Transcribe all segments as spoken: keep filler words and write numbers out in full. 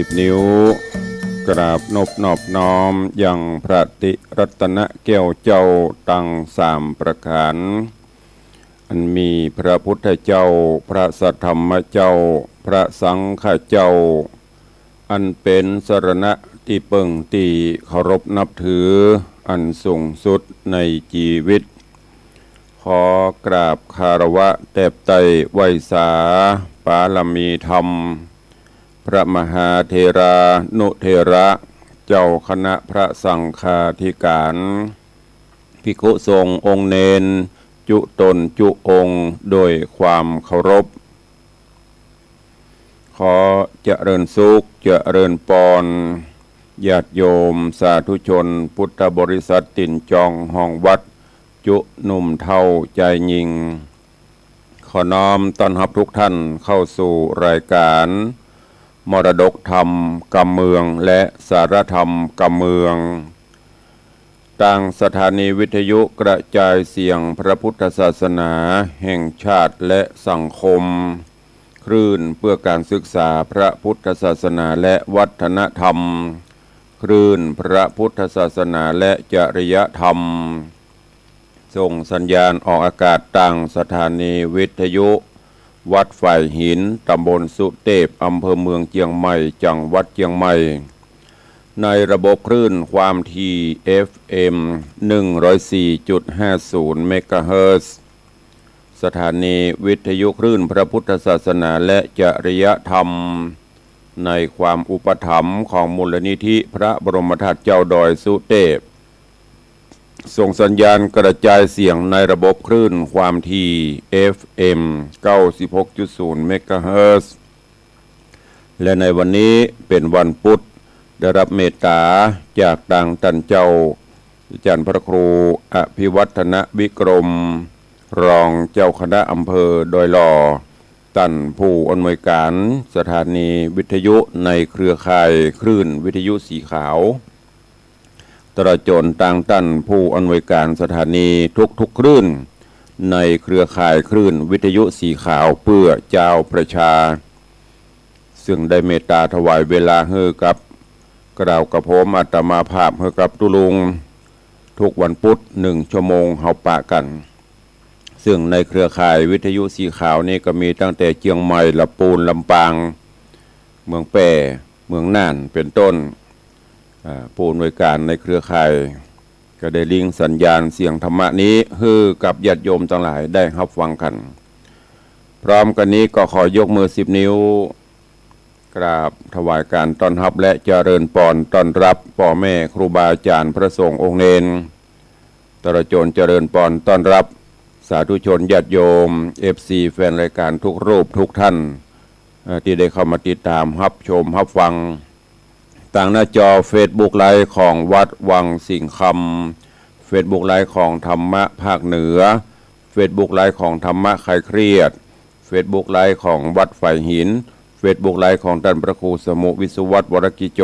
สิบนิ้ว กราบนบนอบน้อมยังพระติรัตนแก้วเจ้าตังสามประก๋าน อันมีพระพุทธเจ้า พระสัทธรรมเจ้า พระสังฆเจ้า อันเป๋นสรณะตี้เปิ้งตี้เคารพนับถืออันสูงสุดในจีวิต ขอกราบคารวะแตบไต้ไหว้สาบารมีธรรม พระมหาเถรานุเถระ เจ้าคณะพระสังฆาธิก๋าน ภิกขุสงฆ์องค์เณร จุ๊ต๋นจุ๊องค์ โดยความเคารพ ขอเจริญสุข เจริญปอน ญาติโยมสาธุชนพุทธบริษัทตี๋นจองห้องวัด จุ๊หนุ่มเฒ่าจายญิง ขอน้อมต้อนฮับทุกท่านเข้าสู่รายก๋าน มรดกธรรมกำเมือง และสารธรรมกำเมือง ตางสถานีวิทยุกระจายเสียงพระพุทธศาสนาแห่งชาติและสังคม คลื่นเพื่อการศึกษาพระพุทธศาสนาและวัฒนธรรม คลื่นพระพุทธศาสนาและจริยธรรม ส่งสัญญาณออกอากาศตางสถานีวิทยุวัดฝายหิน ตำบลสุเตพ อำเภอเมืองเจียงใหม่ จังหวัดเจียงใหม่ ในระบบคลื่นความถี่ เอฟเอ็ม หนึ่งร้อยสี่จุดห้าศูนย์ เมกะเฮิรตซ์ สถานีวิทยุคลื่นพระพุทธศาสนาและจริยธรรม ในความอุปถัมภ์ของมูลนิธิพระบรมธาตุเจ้าดอยสุเตพ ส่งสัญญาณกระจายเสียงในระบบคลื่นความถี่ เอฟเอ็ม เก้าสิบหกจุดศูนย์ เมกะเฮิรตซ์ และในวันนี้เป๋นวันปุ๊ด ได้ฮับเมตต๋าจากตางต้านเจ้า อาจ๋ารย์พระครูอภิวัฒนวิกรม รองเจ้าคณะอำเภอดอยหล่อ ต้านผู้อำนวยก๋านสถานีวิทยุในเครือข่ายคลื่นวิทยุสีขาว ตลอดจ๋นตางต้านผู้อำนวยก๋านสถานีทุกๆคลื่น ในเครือข่ายคลื่นวิทยุสีขาวเปื้อจาวประชา ซึ่งได้เมตต๋าถวายเวลาหื้อกับ กล่าวกับผมอาตมาภาพหื้อกับตุ๊ลุง ทุกวันปุ๊ดหนึ่งชั่วโมงเฮาปะกั๋น ซึ่งในเครือข่ายวิทยุสีขาวนี้ก็มีตั้งแต่เจียงใหม่ ละปูน ลำปาง เมืองแป้ เมืองน่าน เป๋นต้น อ่า ผู้อำนวยก๋านในเครือข่าย ก็ได้ลิงก์สัญญาณเสียงธรรมะนี้หื้อกับญาติโยมตังหลายได้ฮับฟังกั๋น พร้อมกั๋นนี้ก็ขอยกมือสิบนิ้ว กราบถวายก๋านต้อนฮับและเจริญปอนต้อนฮับป้อแม่ครูบาอาจ๋ารย์พระสงฆ์องค์เณร ตลอดจ๋นเจริญปอนต้อนฮับสาธุชนญาติโยม เอฟซี แฟนรายก๋านทุกรูปทุกท่าน เอ่อ ตี้ได้เข้ามาติดต๋ามฮับชมฮับฟัง ตางหน้าจอเฟซบุ๊กไลฟ์ของวัดวังสิงห์คำ เฟซบุ๊กไลฟ์ของธรรมะภาคเหนือ เฟซบุ๊กไลฟ์ของธรรมะคลายเครียด เฟซบุ๊กไลฟ์ของวัดฝายหิน เฟซบุ๊กไลฟ์ของต้านพระครูสมุห์วิศวัตร วรกิจโจ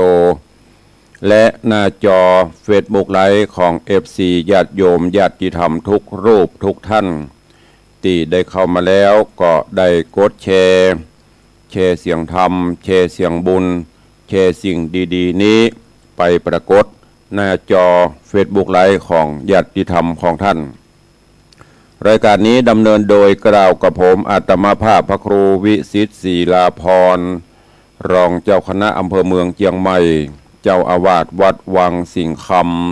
และหน้าจอเฟซบุ๊กไลฟ์ของ เอฟซี ญาติโยมญาติธรรมทุกรูปทุกท่าน ตี้ได้เข้ามาแล้วก็ได้กดแชร์ แชร์เสียงธรรม แชร์เสียงบุญ แชร์สิ่งดีๆ นี้ไปปรากฏหน้าจอเฟซบุ๊กไลฟ์ของญาติธรรมของท่าน รายก๋านนี้ดำเนินโดยกล่าวกับผมอาตมาภาพพระครูวิสิทธิ์ ศิลาภรณ์ รองเจ้าคณะอำเภอเมืองเจียงใหม่ เจ้าอาวาสวัดวังสิงห์ค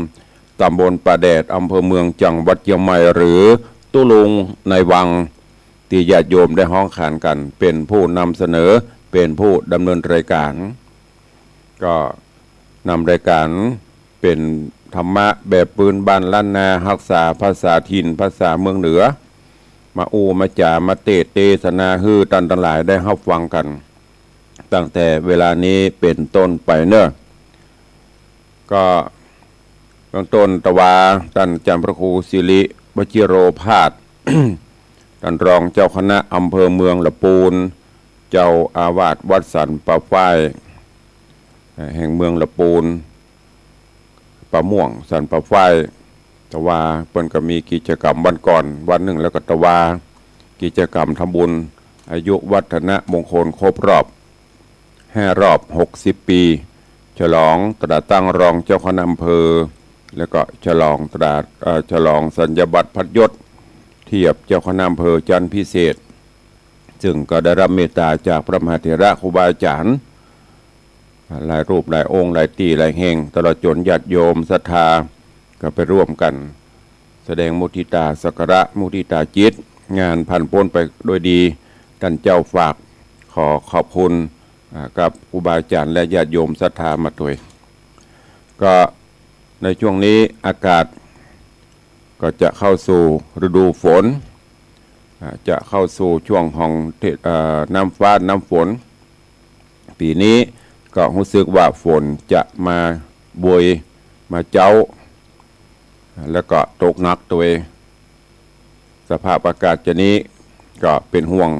ำ ตำบลป่าแดด อำเภอเมือง จังหวัดเจียงใหม่ หรือตุ๊ลุงในวัง ตี้ญาติโยมได้ฮ้องขานกั๋น เป๋นผู้นำเสนอ เป๋นผู้ดำเนินรายก๋าน ก็นำรายก๋านเป๋นธรรมะแบบปื๊นบ้านล้านนา ฮักษาภาษาถิ่น ภาษาเมืองเหนือ มาอู้มาจ๋า มาเตสน์เตสนาหื้อต้านตังหลายได้ฮับฟังกั๋น ตั้งแต่เวลานี้เป๋นต้นไปเนาะ ก็เบื้องต้นตะวา ต้านอาจ๋ารย์พระครูสิริวชิโรภาส ต้านรองเจ้าคณะอำเภอเมืองละปูน เจ้าอาวาสวัดสันป่าฝ้าย แห่งเมืองละปูน ป่าม่วง สันป่าฝ้าย ตะวาเปิ้นก็มีกิจกรรมวันก่อนวันนึ่ง แล้วก็ตะวากิจกรรมทำบุญอายุวัฒนมงคลครบรอบ ห้ารอบหกสิบปี ฉลองตราตั้งรองเจ้าคณะอำเภอ แล้วก็ฉลองตรา เอ่อ ฉลองสัญญาบัตรพัดยศเทียบเจ้าคณะอำเภอชั้นพิเศษ ซึ่งก็ได้รับเมตตาจากพระมหาเถระครูบาอาจารย์ หลายรูปหลายองค์หลายตี้หลายแห่ง ตลอดจ๋นญาติโยมศรัทธา ก็ไปร่วมกั๋นแสดงมุทิตาสักการะ มุทิตาจิต งานผ่านป๊นไปโดยดี ต้านเจ้าฝากขอขอบคุณ อ่า กับครูบาอาจารย์และญาติโยมศรัทธามาตวย ก็ในช่วงนี้อากาศก็จะเข้าสู่ฤดูฝน อ่า จะเข้าสู่ช่วงของเท- เอ่อ น้ำฟ้าน้ำฝน ปี๋นี้ก็ฮู้สึกว่าฝนจะมาบวย มาเจ๊า แล้วก็ตกหนักตวย สภาพอากาศจะนี้ก็เป๋นห่วง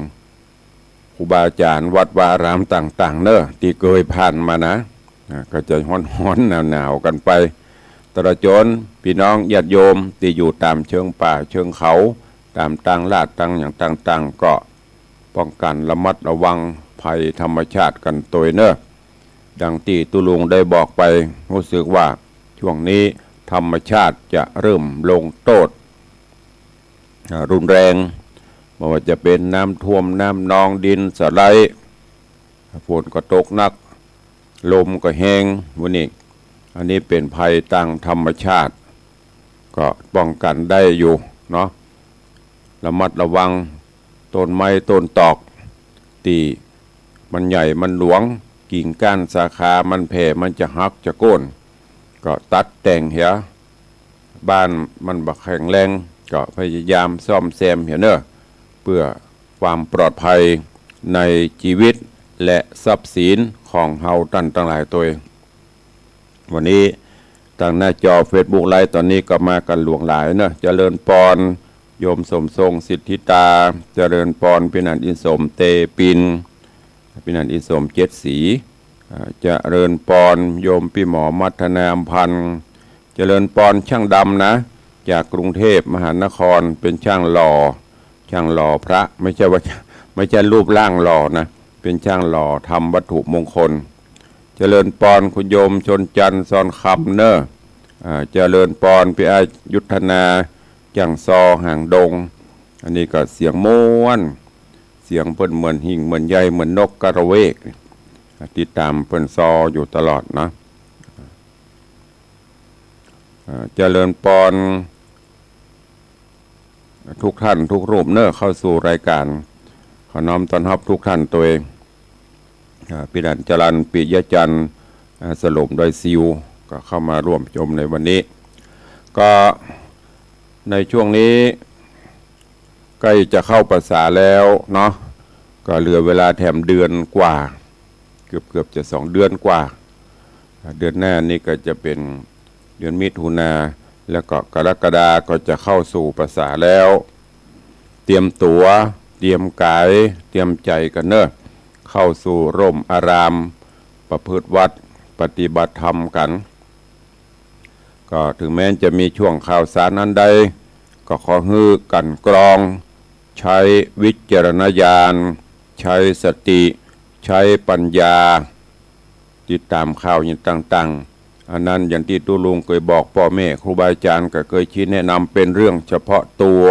ครูบาอาจารย์วัดวาอารามต่างๆ เน่อ ตี้เกยผ่านมานะ อ่า ก็จะฮ้อนๆ หนาวๆ กั๋นไป ตลอดจ๋นปี้น้องญาติโยมตี้อยู่ต๋ามเชิงป่าเชิงเขา ต๋ามตางลาดตางหยังต่างๆ ก็ป้องกั๋นระมัดระวังภัยธรรมชาติกั๋นตวยเน่อ ดังตี้ตุ๊ลุงได้บอกไป ฮู้สึกว่าช่วงนี้ธรรมชาติจะเริ่มลงโต้ษ อ่า รุนแรง บ่ว่าจะเป๋นน้ำท่วม น้ำนอง ดินสไลด์ ฝนก็ตกหนัก ลมก็แฮง หมู่นี้ อันนี้เป๋นภัยตางธรรมชาติ ก็ป้องกั๋นได้อยู่เนาะ ระมัดระวังต้นไม้ต้นตอก ตี้มันใหญ่มันหลวง กิ่งก้านสาขามันแผ่ มันจะหักจะโค่น ก็ตัดแต่งเหีย บ้านมันบ่แข็งแรง ก็พยายามซ่อมแซมเหียเน่อ เปื้อความปลอดภัยในจีวิตและทรัพย์สินของเฮาต้านตังหลายตวย วันนี้ตางหน้าจอเฟซบุ๊กไลฟ์ต๋อนนี้ก็มากั๋นหลวงหลายเน่อ เจริญปอน โยมสมทรง สิทธิตา เจริญปอน ปี้หนานอินสม เตปิน ปี้หนานอินสม เจ็ดสี อ่า เจริญปอน โยมปี้หมอ มัทนา อำพันธ์ เจริญปอน ช่างดำนะ จากกรุงเทพมหานคร เป๋นช่างหล่อ ช่างหล่อพระ ไม่ใช่ว่า ไม่ใช่รูปร่างหล่อนะ เป๋นช่างหล่อทำวัตถุมงคล เจริญปอน คุณโยมชนจันทร์ ซอนคำเน่อ อ่า เจริญปอน ปี้อ้ายยุทธนา จ้างซอ หางดง อันนี้ก็เสียงม่วน เสียงเปิ้นเหมือนหิ่งเหมือนใยเหมือนนกกระเวก อ่า ติดต๋ามเปิ้นซออยู่ตลอดนะ อ่า เจริญปอน ทุกท่านทุกรูปเน่อ เข้าสู่รายก๋าน ขอน้อมต้อนฮับทุกท่านตวย อ่า ปี้หนานจรัญ ปิยะจันทร์ อ่า สลมดอยซิว ก็เข้ามาร่วมชมในวันนี้ ก็ในช่วงนี้ใกล้จะเข้าพรรษาแล้วเนาะ ก็เหลือเวลาแถมเดือนกว่า เกือบๆ จะสองเดือนกว่า อ่า เดือนหน้านี่ก็จะเป๋นเดือนมิถุนา แล้วก็กรกฎาก็จะเข้าสู่พรรษาแล้ว เตรียมตั๋ว เตรียมก๋าย เตรียมใจ๋กั๋นเน่อ เข้าสู่ร่มอาราม ประพฤติวัตร ปฏิบัติธรรมกั๋น ก็เถิงแม้จะมีช่วงข่าวสารอันใด ก็ขอหื้อกลั่นกรอง ใจ๊วิจารณญาณ ใจ๊สติ ใจ๊ปัญญา ติดต๋ามข่าวอย่างต่างๆ อันนั้นอย่างตี้ตุ๊ลุงเกยบอกป้อแม่ครูบาอาจ๋ารย์ก็เกยชี้แนะนำเป๋นเรื่องเฉพาะตั๋ว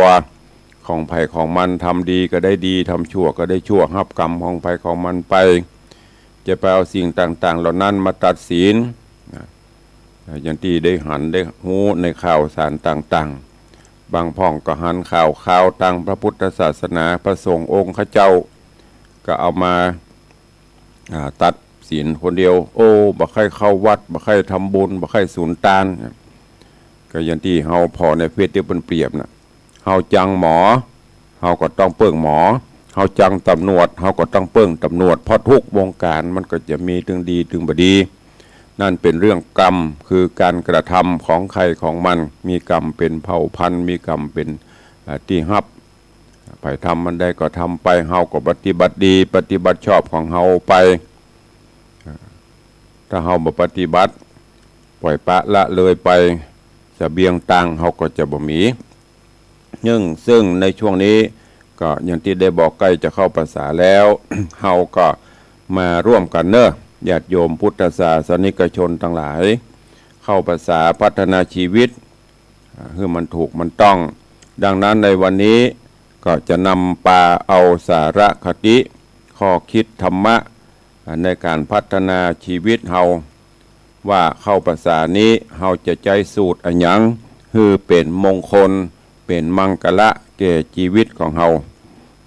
ของใผของมัน ทำดีก็ได้ดี ทำชั่วก็ได้ชั่ว ฮับกรรมของใผของมันไป จะไปเอาสิ่งต่างๆ เหล่านั้นมาตัดสินนะ อย่างตี้ได้หันได้ฮู้ในข่าวสารต่างๆ บางพ่องก็หันข่าวคราวตางพระพุทธศาสนา พระสงฆ์องค์ข้าเจ้า ก็เอามา อ่า ตัดสินคนเดียว โอ้ บ่ใค่เข้าวัด บ่ใค่ทำบุญ บ่ใค่สูญตาน ก็อย่างตี้เฮาผ่อในเฟซตี้เปิ้นเปรียบน่ะ เฮาจังหมอ เฮาก็ต้องเปิ้งหมอ เฮาจังต๋ำรวจ เฮาก็ต้องเปิ้งต๋ำรวจ เพราะทุกวงก๋านมันก็จะมีตึงดีตึงบ่ดี นั่นเป๋นเรื่องกรรม คือก๋านกระทำของใผของมัน มีกรรมเป๋นเผ่าพันธุ์ มีกรรมเป๋น อ่า ตี้ฮับ ใผทำอันใดก็ทำไป เฮาก็ปฏิบัติดี ปฏิบัติชอบของเฮาไป ถ้าเฮาบ่ปฏิบัติ ป่อยปละละเลยไป เสบียงตางเฮาก็จะบ่มี นึ่ง ซึ่งในช่วงนี้ก็อย่างตี้ได้บอกใกล้จะเข้าพรรษาแล้ว เฮาก็มาร่วมกั๋นเน่อ ญาติโยมพุทธศาสนิกชนตังหลาย เข้าพรรษาพัฒนาชีวิต อ่า หื้อมันถูกมันต้อง ดังนั้นในวันนี้ก็จะนำปาเอาสาระคติ ข้อคิดธรรมะ อ่า ในก๋านพัฒนาชีวิตเฮา ว่าเข้าพรรษานี้เฮาจะใจ๊สูตรอะหยัง หื้อเป๋นมงคล เป๋นมังคละแก่ชีวิตของเฮา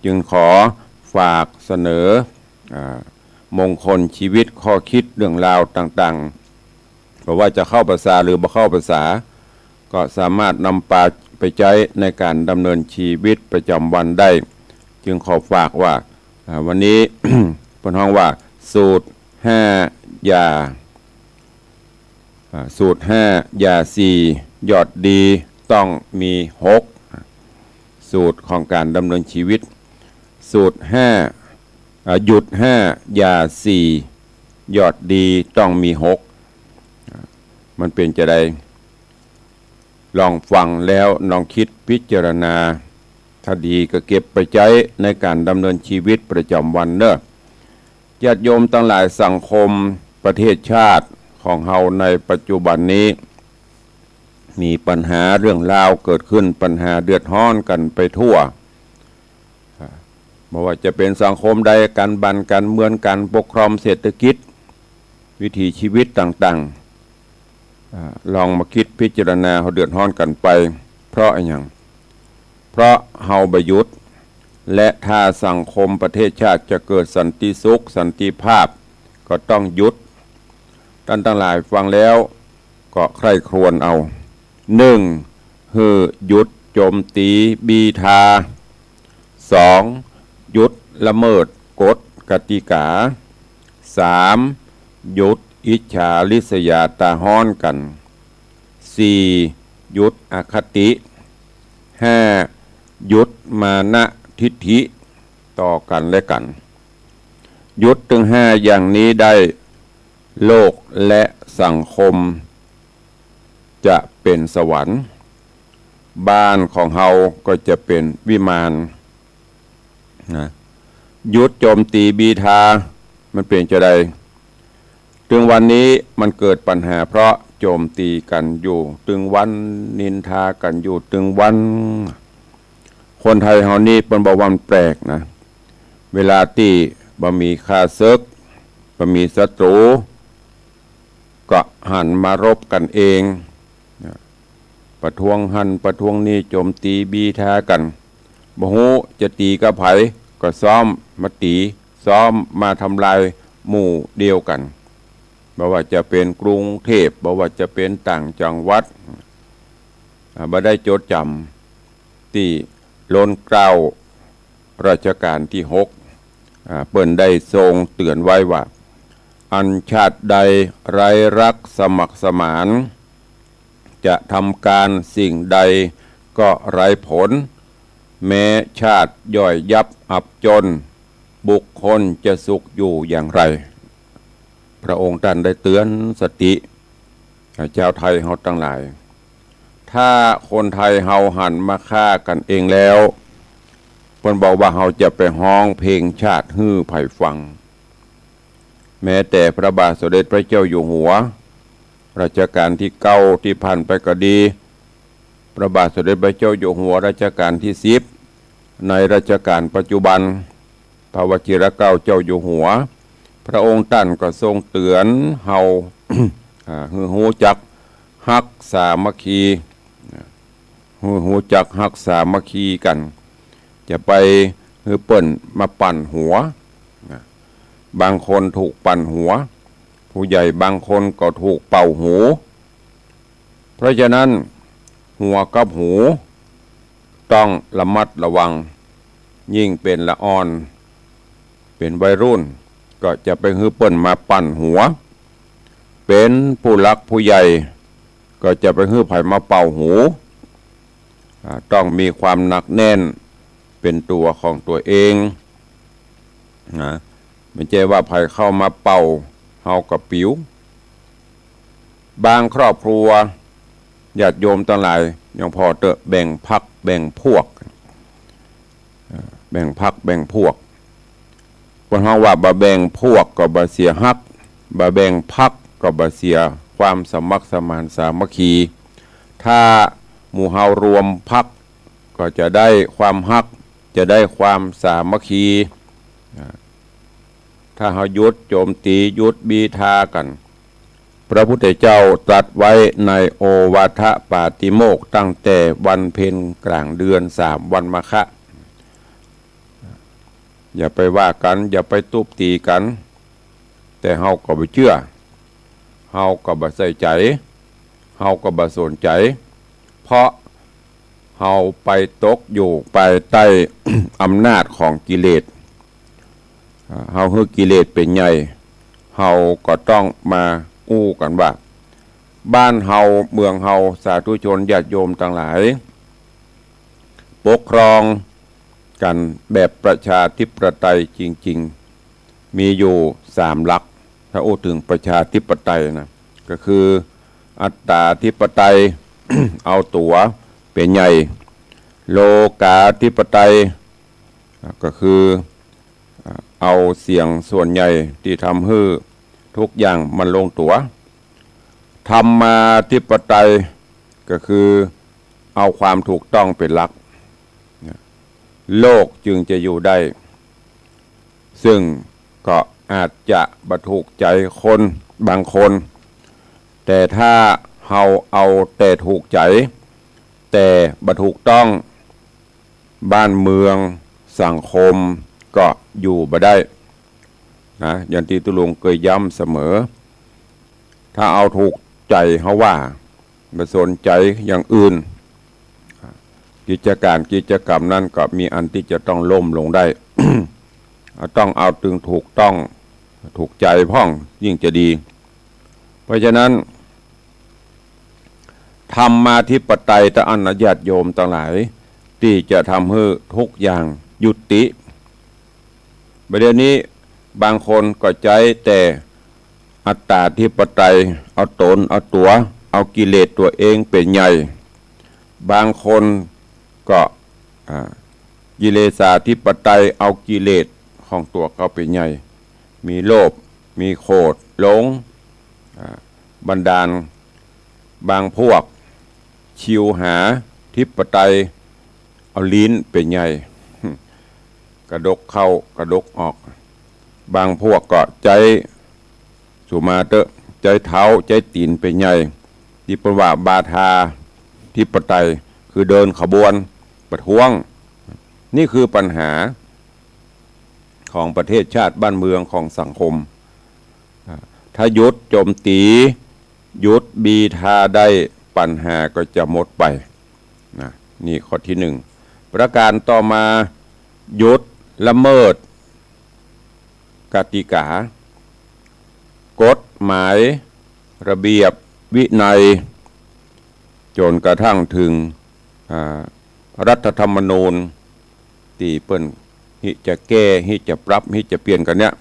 จึงขอฝากเสนอ อ่า มงคลชีวิต ข้อคิดเรื่องราวต่างๆ บ่ว่าจะเข้าพรรษาหรือบ่เข้าพรรษา ก็สามารถนำปาไปใจ๊ในก๋านดำเนินชีวิตประจำวันได้ จึงขอฝากว่า อ่า วันนี้ เปิ้นฮ้องว่า สูตรห้าอย่า อ่า สูตรห้าอย่าสี่ ยอดดีต้องมีหก สูตรของก๋านดำเนินชีวิต สูตรห้า อ่า หยุดห้าอย่าสี่ ยอดดีต้องมีหก อ่า มันเป๋นจาใด ลองฟังแล้วลองกึ๊ดพิจารณา ถ้าดีก็เก็บไปใจ๊ในก๋านดำเนินชีวิตประจำวันเนาะ ญาติโยมตังหลาย สังคมประเทศชาติของเฮาในปัจจุบันนี้ มีปัญหาเรื่องราวเกิดขึ้น ปัญหาเดือดฮ้อนกั๋นไปทั่ว อ่า บ่ว่าจะเป๋นสังคมใด ก๋านบ้านก๋านเมือง ก๋านปกครอง เศรษฐกิจ วิถีชีวิตต่างๆ อ่า ลองมากึ๊ดพิจารณา เฮาเดือดฮ้อนกั๋นไป เพราะอะหยัง เพราะเฮาบ่หยุด และถ้าสังคมประเทศชาติจะเกิดสันติสุข สันติภาพ ก็ต้องหยุด ต้านตังหลายฟังแล้วก็ใคร่ครวญเอา หนึ่ง หื้อหยุดโจมตี๋บีทา สอง หยุดละเมิดกฎกติกา สาม หยุดอิจฉาริษยาต๋าฮ้อนกั๋น สี่ หยุดอคติ ห้า หยุดมานะทิฐิต่อกั๋นและกั๋น หยุดตึงห้าอย่างนี้ได้ โลกและสังคมจะเป๋นสวรรค์ บ้านของเฮาก็จะเป๋นวิมาน นะ หยุดโจมตี๋บีทา มันเป๋นจาใด ตึงวันนี้มันเกิดปัญหาเพราะโจมตี๋กั๋นอยู่ตึงวัน นินทากั๋นอยู่ตึงวัน คนไทยเฮานี่เปิ้นบอกว่ามันแปลกนะ เวลาตี้บ่มีข้าศึก บ่มีศัตรู ก็หันมารบกั๋นเอง นะ ประท้วงหั้นประท้วงนี่ โจมตี๋บีทากั๋น บ่ฮู้จะตี๋กับใผ ก็ซ้อมมาตี๋ ซ้อมมาทำลายหมู่เดียวกั๋น บ่ว่าจะเป๋นกรุงเทพฯ บ่ว่าจะเป๋นต่างจังหวัด อ่า บ่ได้จดจ๋ำตี้ล้นเกล้า รัชกาลตี้หก อ่า เปิ้นได้ทรงเตื๋อนไว้ว่า อันชาติใดไร้รักสมัครสมาน จะทำก๋านสิ่งใดก็ไร้ผล แม้ชาติย่อยยับอับจน บุคคลจะสุขอยู่อย่างไร พระองค์ต้านได้เตื๋อนสติ อ่า จาวไทยเฮาตังหลาย ถ้าคนไทยเฮาหันมาฆ่ากั๋นเองแล้ว เปิ้นบอกว่าเฮาจะไปฮ้องเพลงชาติหื้อใผฟัง แม้แต่พระบาทสมเด็จพระเจ้าอยู่หัว รัชกาลตี้เก้าตี้ผ่านไปก็ดี พระบาทสมเด็จพระเจ้าอยู่หัวรัชกาลตี้สิบ ในรัชกาลปัจจุบัน พระวชิรเกล้าเจ้าอยู่หัว พระองค์ต้านก็ทรงเตื๋อนเฮา อ่า หื้อฮู้จักฮักสามัคคี หื้อฮู้จักฮักสามัคคีกั๋น จะไปหื้อเปิ้นมาปั่นหัว นะ บางคนถูกปั่นหัว ผู้ใหญ่บางคนก็ถูกเป่าหู เพราะฉะนั้น หัวกับหูต้องระมัดระวัง ยิ่งเป๋นละอ่อน เป๋นวัยรุ่น ก็จะไปหื้อเปิ้นมาปั่นหัว เป๋นผู้หลักผู้ใหญ่ ก็จะไปหื้อใผมาเป่าหู อ่า ต้องมีความหนักแน่นเป๋นตั๋วของตั๋วเอง นะ บ่ใจ้ว่าใผเข้ามาเป่า เฮาก็ปิ๋ว บางครอบครัว ญาติโยมตังหลาย ยังผ่อเต๊อะ แบ่งพรรคแบ่งพวก เอ่อ แบ่งพรรคแบ่งพวก เปิ้นฮ้องว่าบ่แบ่งพวกก็บ่เสียฮัก บ่แบ่งพรรคก็บ่เสียความสมัครสมานสามัคคี ถ้าหมู่เฮารวมพรรคก็จะได้ความฮัก จะได้ความสามัคคี อ่า ถ้าเฮาหยุดโจมตี หยุดบีทากั๋น พระพุทธเจ้าตรัสไว้ในโอวาทปาติโมกข์ ตั้งแต่วันเพ็ญกลางเดือนสามวันมาฆะ อย่าไปว่ากั๋น อย่าไปตุ๊บตี๋กั๋น แต่เฮาก็บ่เจื้อ เฮาก็บ่ใส่ใจ๋ เฮาก็บ่สนใจ๋ เพราะเฮาไปตกอยู่ภายใต้ อำนาจของกิเลส อ่า เฮาหื้อกิเลสเป๋นใหญ่ เฮาก็ต้องมาอู้กั๋นว่า บ้านเฮา เมืองเฮา สาธุชนญาติโยมตังหลาย ปกครองกั๋นแบบประชาธิปไตยจริงๆ มีอยู่สามหลัก ถ้าอู้เถิงประชาธิปไตยนะ ก็คืออัตตาธิปไตย เอาตั๋วเป๋นใหญ่ โลกาธิปไตย ก็คือ เอาเสียงส่วนใหญ่ตี้ทำหื้อทุกอย่างมันลงตั๋ว ธรรมาธิปไตย ก็คือเอาความถูกต้องเป๋นหลัก โลกจึงจะอยู่ได้ ซึ่งก็อาจจะบ่ถูกใจ๋คนบางคน แต่ถ้าเฮาเอาแต่ถูกใจ๋ แต่บ่ถูกต้อง บ้านเมืองสังคมก็อยู่บ่ได้นะ อย่างตี้ตุ๊ลุงเกยย้ำเสมอ ถ้าเอาถูกใจ๋เฮาว่า บ่สนใจ๋อย่างอื่น กิจก๋านกิจก๋รรมนั้นก็มีอันตี้จะต้องล้มลงได้ ต้องเอาตึงถูกต้อง ถูกใจ๋พ่องยิ่งจะดี เพราะฉะนั้น ธรรมาธิปไตย ตะอั้นนะญาติโยมตังหลาย ตี้จะทำหื้อทุกอย่างยุติ บ่าเดี่ยวนี้บางคนก็ใจ๊แต่อัตตาธิปไตย เอาต๋น เอาตั๋ว เอากิเลสตั๋วเองเป๋นใหญ่ บางคนก็ อ่า กิเลสาธิปไตย เอากิเลสของตั๋วเก่าเป๋นใหญ่ มีโลภ มีโขด หลง อ่า บันดาล บางพวก ชิวหาธิปไตย เอาลิ้นเป๋นใหญ่ กระดกเข้ากระดกออก บางพวกก็ใจ๊ สุมาเต๊อะ ใจ๊เท้าใจ๊ตี๋นเป๋นใหญ่ ตี้เปิ้นว่าบาทาธิปไตย คือเดินขบวนประท้วง นี่คือปัญหาของประเทศชาติบ้านเมืองของสังคม อ่า ถ้าหยุดโจมตี๋ หยุดบีทาได้ ปัญหาก็จะหมดไปนะ นี่ข้อตี้หนึ่ง ประการต่อมา หยุดละเมิดกติกา กฎหมาย ระเบียบวินัย จ๋นกระทั่งเถิง อ่า รัฐธรรมนูญ ตี้เปิ้นฮิจะแก้ ฮิจะปรับ ฮิจะเปลี่ยนกั๋นเนี่ย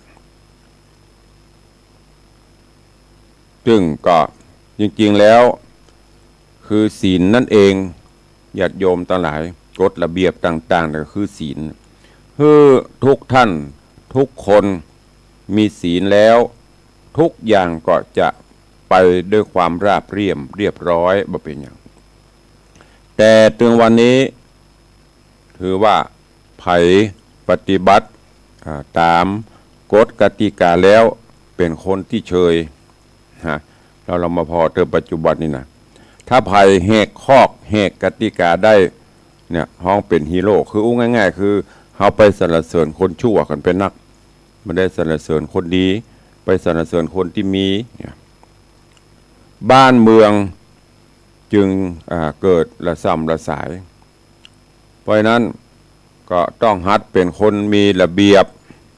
ซึ่งก็จริงๆ แล้ว คือศีลนั่นเอง ญาติโยมตังหลาย กฎระเบียบต่างๆ เนี่ยก็คือศีล หื้อทุกท่านทุกคนมีศีลแล้ว ทุกอย่างก็จะไปด้วยความราบเรียบเรียบร้อย บ่เป๋นหยัง แต่เถิงวันนี้ ถือว่าใผปฏิบัติ อ่า ต๋ามกฎกติกาแล้ว เป๋นคนตี้เชย ฮะ เฮา เฮามาผ่อเถิงปัจจุบันนี่นะ ถ้าใผแหกคอกแหกกติกาได้ เนี่ย ฮ้องเป๋นฮีโร่ คืออู้ง่ายๆ คือเฮาไปสรรเสริญคนชั่วกั๋นเป๋นนัก บ่ได้สรรเสริญคนดี ไปสรรเสริญคนตี้มี เนี่ย บ้านเมืองจึง อ่า เกิดระส่ำระสาย เพราะฉะนั้นก็ต้องหัดเป๋นคนมีระเบียบ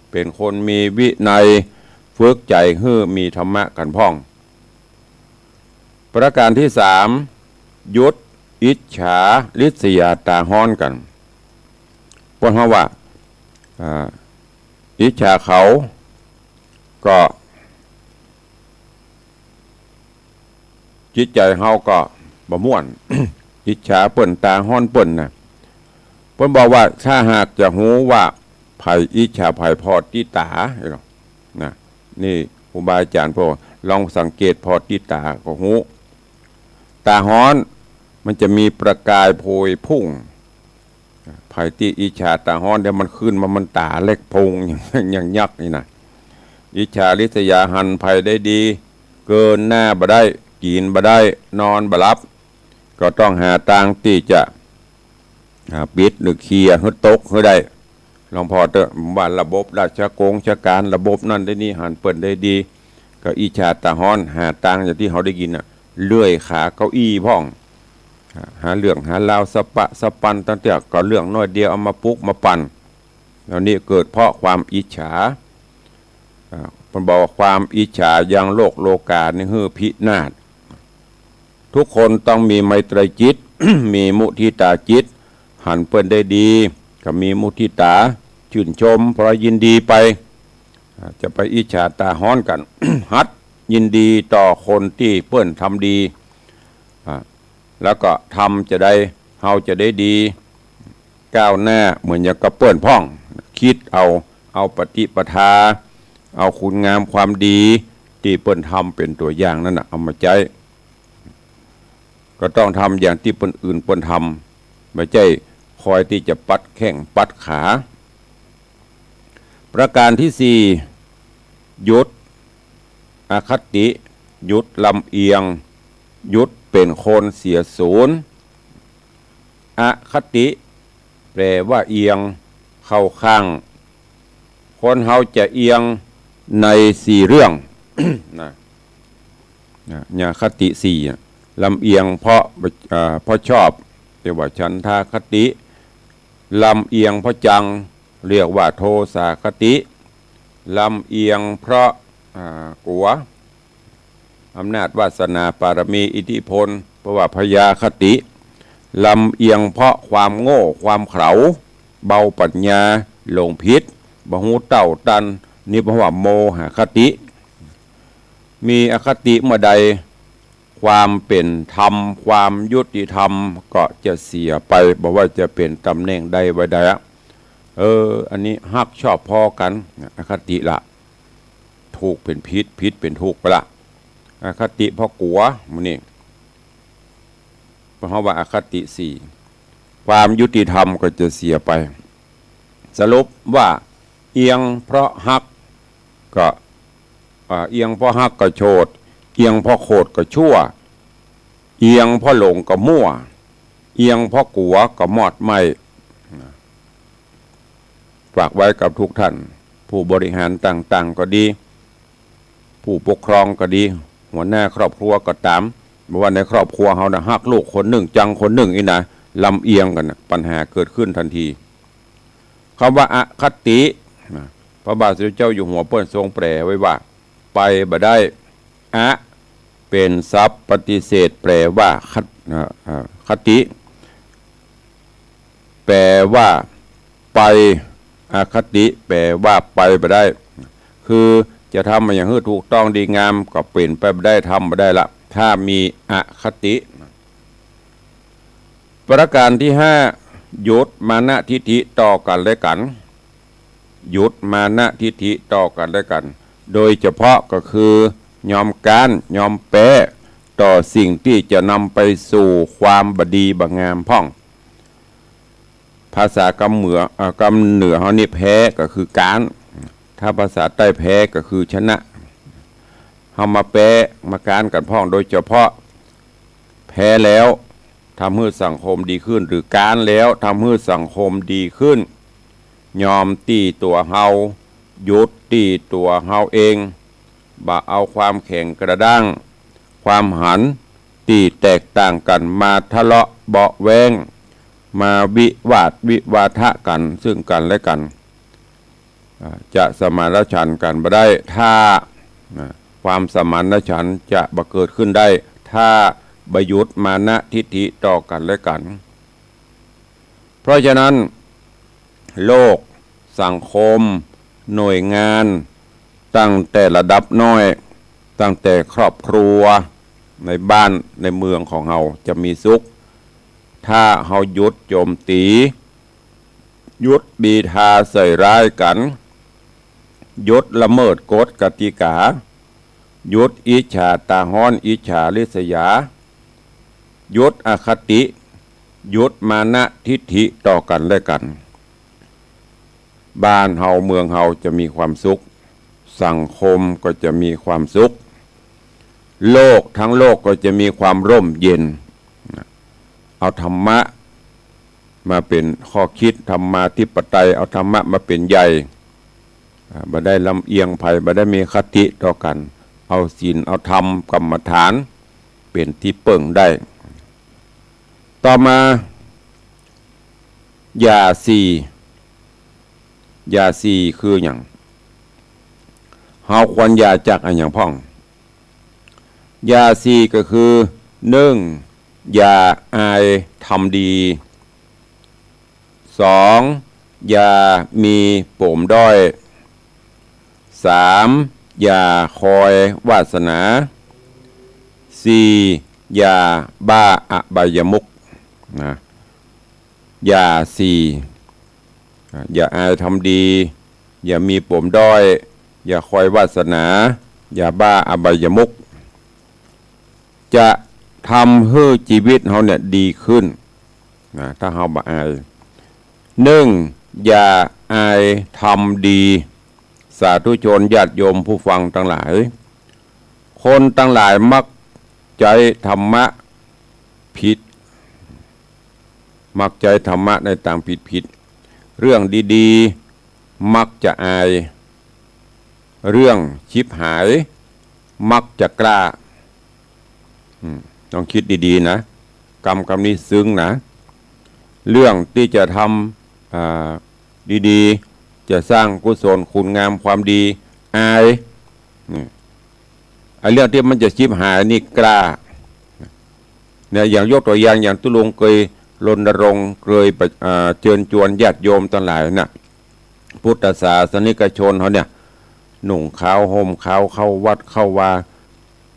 เป๋นคนมีวินัย ฝึกใจ๋หื้อมีธรรมะกั๋นพ่อง ประการตี้สาม หยุดอิจฉาริษยาต๋าฮ้อนกั๋น เปิ้นฮ้องว่า อ่า อิจฉาเขา ก็ จิตใจ๋เฮาก็บ่ม่วน อิจฉาเปิ้น ต๋าฮ้อนเปิ้นนะ เปิ้นบอกว่าถ้าหากจะฮู้ว่าใผอิจฉาใผผ่อตี้ต๋า นะ นี่ ครูบาอาจ๋ารย์เปิ้นว่า ลองสังเกตผ่อตี้ต๋าก็ฮู้ ต๋าฮ้อนมันจะมีประกายโพยพุ่ง ใผตี้อิจฉาต๋าฮ้อน เดี๋ยวมันขึ้นมา มันต๋าเล็กโพง อย่าง อย่างยักษ์นี่นะ อิจฉาริษยา หันใผได้ดี เกินหน้าบ่ได้ กิ๋นบ่ได้ นอนบ่หลับ ก็ต้องหาตางตี้จะ อ่า ปิดหรือเคลียร์หื้อตกหื้อได้ หลวงพ่อเต๊อะ ว่าระบบราชกงราชก๋าน ระบบนั้นได้นี่ หันเปิ้นได้ดี ก็อิจฉาต๋าฮ้อน หาตางอย่างตี้เฮาได้ยินน่ะ เลื่อยขาเก้าอี้พ่อง หาเรื่องหาราวสะปะสะปัน ตั้งแต่ก็เรื่องน้อยเดียวเอามาปลุกมาปั่น แล้วนี่เกิดเพราะความอิจฉา อ่า เปิ้นบอกว่าความอิจฉายังโลกโลก๋านี้หื้อพินาศ ทุกคนต้องมีไมตรีจิต มีมุทิตาจิต หันเปิ้นได้ดี ก็มีมุทิตา ชื่นชม พลอยยินดีไป อ่า จะไปอิจฉาต๋าฮ้อนกั๋น หัดยินดีต่อคนตี้เปิ้นทำดี อ่า แล้วก็ทำจะได้ เฮาจะได้ดี ก้าวหน้าเหมือนอย่างกับเปิ้นพ่อง คิดเอา เอาปฏิปทา เอาคุณงามความดีตี้เปิ้นทำเป๋นตั๋วอย่างนั้นน่ะ เอามาใจ๊ ก็ต้องทำอย่างตี้คนอื่นเปิ้นทำ บ่ใจ้คอยตี้จะปัดแข้งปัดขา ประการตี้สี่ หยุดอคติ หยุดลำเอียง หยุดเป๋นคนเสียศูนย์ อคติ แปลว่าเอียงเข้าข้าง คนเฮาจะเอียงในสี่เรื่อง นะ นะ เนี่ย คติสี่อะ ลำเอียงเพราะ อ่า เพราะชอบ เรียกว่าฉันทาคติ ลำเอียงเพราะจัง เรียกว่าโทสาคติ ลำเอียงเพราะ อ่า กั๋ว อำนาจวาสนาปารมีอิทธิพล เพราะว่าพยาคติ ลำเอียงเพราะความโง่ความเขลา เบาปัญญา หลงผิด บ่ฮู้เต้าตัน นี่เพราะว่าโมหคติ มีอคติเมื่อใด ความเป๋นธรรม ความยุติธรรมก็จะเสียไป บ่ว่าจะเป๋นตำแหน่งใดวัยใดอะ เออ อันนี้ฮักชอบพอกั๋น อคติละ ถูกเป๋นผิด ผิดเป๋นถูกไปละ อคติเพราะกั๋ว หมู่นี้ เพราะว่าอคติสี่ ความยุติธรรมก็จะเสียไป สรุปว่า เอียงเพราะฮักก็ อ่า เอียงเพราะฮักก็โฉด เอียงเพราะโขดก็ชั่ว เอียงเพราะหลงก็มั่ว เอียงเพราะกั๋วก็มอดไหม้ ฝากไว้กับทุกท่าน ผู้บริหารต่างๆ ก็ดี ผู้ปกครองก็ดี หัวหน้าครอบครัวก็ต๋าม บ่ว่าในครอบครัวเฮาน่ะ ฮักลูกคนนึ่ง จังคนนึ่งอี้นะ ลำเอียงกั๋นน่ะ ปัญหาเกิดขึ้นทันที กำว่าอคติ นะ พระบาทสมเด็จเจ้าอยู่หัวเปิ้นทรงแปลไว้ว่า ไปบ่ได้ อ เป๋นศัพท์ปฏิเสธ แปลว่า คติ เอ่อ เอ่อ คติ แปลว่า ไป อคติ แปลว่า ไปบ่ได้ คือจะทำอะหยังหื้อถูกต้องดีงาม ก็เป๋นไปบ่ได้ ทำบ่ได้ละ ถ้ามีอคติ ประการตี้ห้า หยุดมานะทิฐิต่อกั๋นและกั๋น หยุดมานะทิฐิต่อกั๋นและกั๋น โดยเฉพาะก็คือยอมก๊าน ยอมแป๊ต่อสิ่งตี้จะนำไปสู่ความบ่ดีบ่งามพ่อง ภาษากำเหนือ เอ่อ กำเหนือเฮานี่แพ้ก็คือก๊าน ถ้าภาษาใต้แพ้ก็คือชนะ เฮามาแป๊มาก๊านกั๋นพ่อง โดยเฉพาะแพ้แล้ว ทำหื้อสังคมดีขึ้น หรือก๊านแล้วทำหื้อสังคมดีขึ้น ยอมตี้ตั๋วเฮา หยุดตี้ตั๋วเฮาเอง บ่เอาความแข็งกระด้าง ความหันตี้แตกต่างกั๋นมาทะเลาะเบาะแว้ง มาวิวาทวิวาทะกั๋นซึ่งกั๋นและกั๋น อ่า จะสมานฉันท์กั๋นบ่ได้ ถ้า นะ ความสมานฉันท์จะบ่เกิดขึ้นได้ ถ้าบ่หยุดมานะทิฐิต่อกั๋นและกั๋น เพราะฉะนั้น โลก สังคม หน่วยงาน ตั้งแต่ระดับน้อย ตั้งแต่ครอบครัว ในบ้าน ในเมืองของเฮาจะมีสุข ถ้าเฮาหยุดโจมตี หยุดบีทาใส่ร้ายกั๋น หยุดละเมิดกฎกติกา หยุดอิจฉาต๋าฮ้อน อิจฉาริษยา หยุดอคติ หยุดมานะทิฐิต่อกั๋นและกั๋น บ้านเฮาเมืองเฮาจะมีความสุข สังคมก็จะมีความสุข โลกทั้งโลกก็จะมีความร่มเย็น เอาธรรมะมาเป๋นข้อคิด ธรรมาธิปไตย เอาธรรมะมาเป๋นใหญ่ อ่า บ่ได้ลำเอียงใผ บ่ได้มีอคติต่อกั๋น เอาศีล เอาธรรม กรรมฐาน เป๋นตี้เปิ้งได้ ต่อมา อย่าสี่ อย่าสี่คือหยัง เฮาควรอย่าจากอะหยังพ่อง อย่าสี่ก็คือ นึ่ง อย่าอายทำดี สอง อย่ามีป๋มด้อย สาม อย่าคอยวาสนา สี่ อย่าบ้าอบายมุข นะ อย่าสี่ อ่า อย่าอายทำดี อย่ามีป๋มด้อย อย่าคอยวาสนา อย่าบ้าอบายมุข จะทำหื้อจีวิตเฮาเนี่ยดีขึ้น นะ ถ้าเฮาบ่อาย นึ่ง อย่าอายทำดี สาธุชนญาติโยมผู้ฟังตังหลาย คนตังหลายมักใจ๊ธรรมะผิด มักใจ๊ธรรมะในตางผิดๆ เรื่องดีๆ มักจะอาย เรื่องฉิบหาย มักจะกล้า อืม ต้องกึ๊ดดีๆ นะ กำ กำนี้ซึ้งนะ เรื่องตี้จะทำ อ่า ดีๆ จะสร้างกุศลคุณงามความดี อาย นี่ ไอ้เรื่องตี้มันจะฉิบหายนี่กล้า เนี่ย อย่างยกตั๋วอย่าง อย่างตุ๊ลุงเกยรณรงค์ เกย อ่า เจิญจวนญาติโยมตังหลายน่ะ พุทธศาสนิกชนเฮาเนี่ย นุ่งขาวห่มขาว เข้าวัดเข้าวา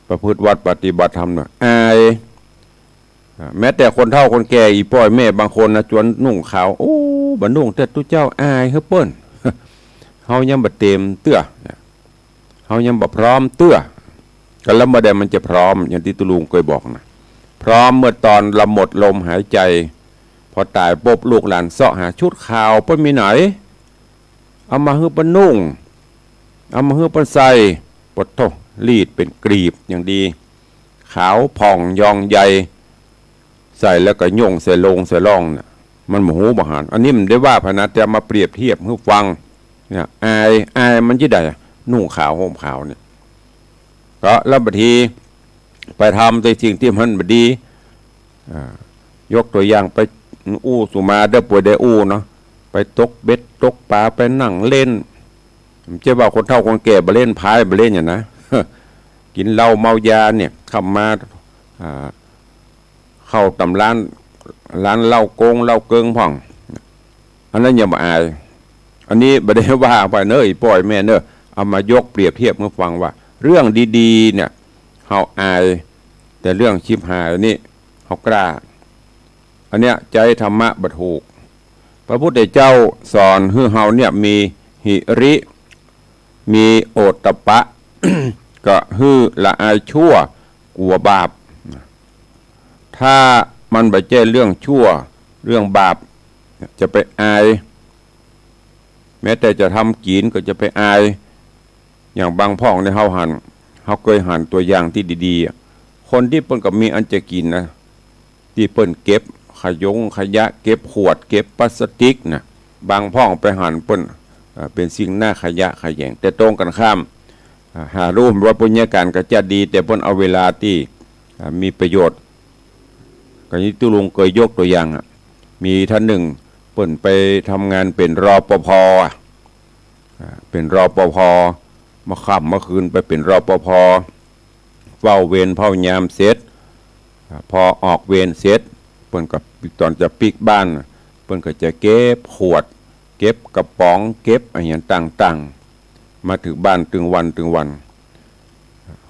ประพฤติวัตรปฏิบัติธรรมเนี่ย อาย อ่า แม้แต่คนเฒ่าคนแก่ อี่ป้ออี่แม่บางคนนะ จวนนุ่งขาว โอ้ บ่นุ่งเตื้อตุ๊เจ้า อายหื้อเปิ้น เฮายังบ่เตรียมเตื้อ เฮายังบ่พร้อมเตื้อ ก็แล้วเมื่อใดมันจะพร้อม อย่างตี้ตุ๊ลุงเกยบอกนะ พร้อมเมื่อตอนเราหมดลมหายใจ พอต๋ายปุ๊บลูกหลานเซาะหาชุดขาว เปิ้นมีไหน เอามาหื้อเปิ้นนุ่ง เอามาหื้อเปิ้นใส่ ปะโธ่ รีดเป๋นกลีบอย่างดี ขาวผ่องยองใย ใส่แล้วก็โย่งใส่โลงใส่ล่องเนี่ย มันบ่ฮู้บ่หัน อันนี้มันได้ว่าไปนะ แต่มาเปรียบเทียบหื้อฟัง เนี่ย อาย อายมันจะใดอะ นุ่งขาวห่มขาวเนี่ย ก็แล้วบางทีไปทำในสิ่งตี้มันบ่ดี อ่า ยกตั๋วอย่างไปอู้สุมาเด้อ ป่วยได้อู้เนาะ ไปตกเบ็ดตกป๋า ไปนั่งเล่น บ่ใจ้ว่าคนเฒ่าคนแก่บ่เล่นไพ่บ่เล่นหยังนะ กิ๋นเหล้าเมายาเนี่ย เข้ามา อ่า เข้าต๋ามร้าน ร้านเหล้าโก๊งเหล้าเก๊งพ่อง อันนั้นยังบ่อาย อันนี้บ่ได้ว่าไปเน้อ อี่ป้ออี่แม่เน้อ เอามายกเปรียบเทียบหื้อฟังว่า เรื่องดีๆ เนี่ย เฮาอาย แต่เรื่องฉิบหายนี่ เฮากล้า อันเนี้ยใจ๊ธรรมะบ่ถูก พระพุทธเจ้าสอนหื้อเฮาเนี่ยมีหิริ มีโอตตัปปะ ก็หื้อละอายชั่ว กั๋วบาป ถ้ามันบ่ใจ้เรื่องชั่ว เรื่องบาป จะไปอาย แม้แต่จะทำกิ๋นก็จะไปอาย อย่างบางพ่องเนี่ยเฮาหัน เฮาเกยหันตั๋วอย่างตี้ดีๆ อะ คนตี้เปิ้นก็มีอันจะกิ๋นนะ ตี้เปิ้นเก็บขยงขยะ เก็บขวด เก็บพลาสติกน่ะ บางพ่องไปหันเปิ้น เอ่อ เป๋นสิ่งน่าขยะแขยง แต่ตรงกั๋นข้าม อ่า หาฮู้ว่าปุญญาการก็จะดี แต่เปิ้นเอาเวลาตี้ อ่า มีประโยชน์ ก็อย่างตี้ตุ๊ลุงเกยยกตั๋วอย่างอะ มีต้านนึ่ง เปิ้นไปทำงานเป๋น รปภ อะ อ่า เป๋น รปภ เมื่อค่ำเมื่อคืนไปเป๋น รปภ เฝ้าเวรเฝ้ายามเสร็จ อ่า พอออกเวรเสร็จ เปิ้นก็ ต๋อนจะปิ๊กบ้าน เปิ้นก็จะเก็บขวด เก็บกระป๋อง เก็บอะหยังต่างๆ มาเถิงบ้านเถิงวันเถิงวัน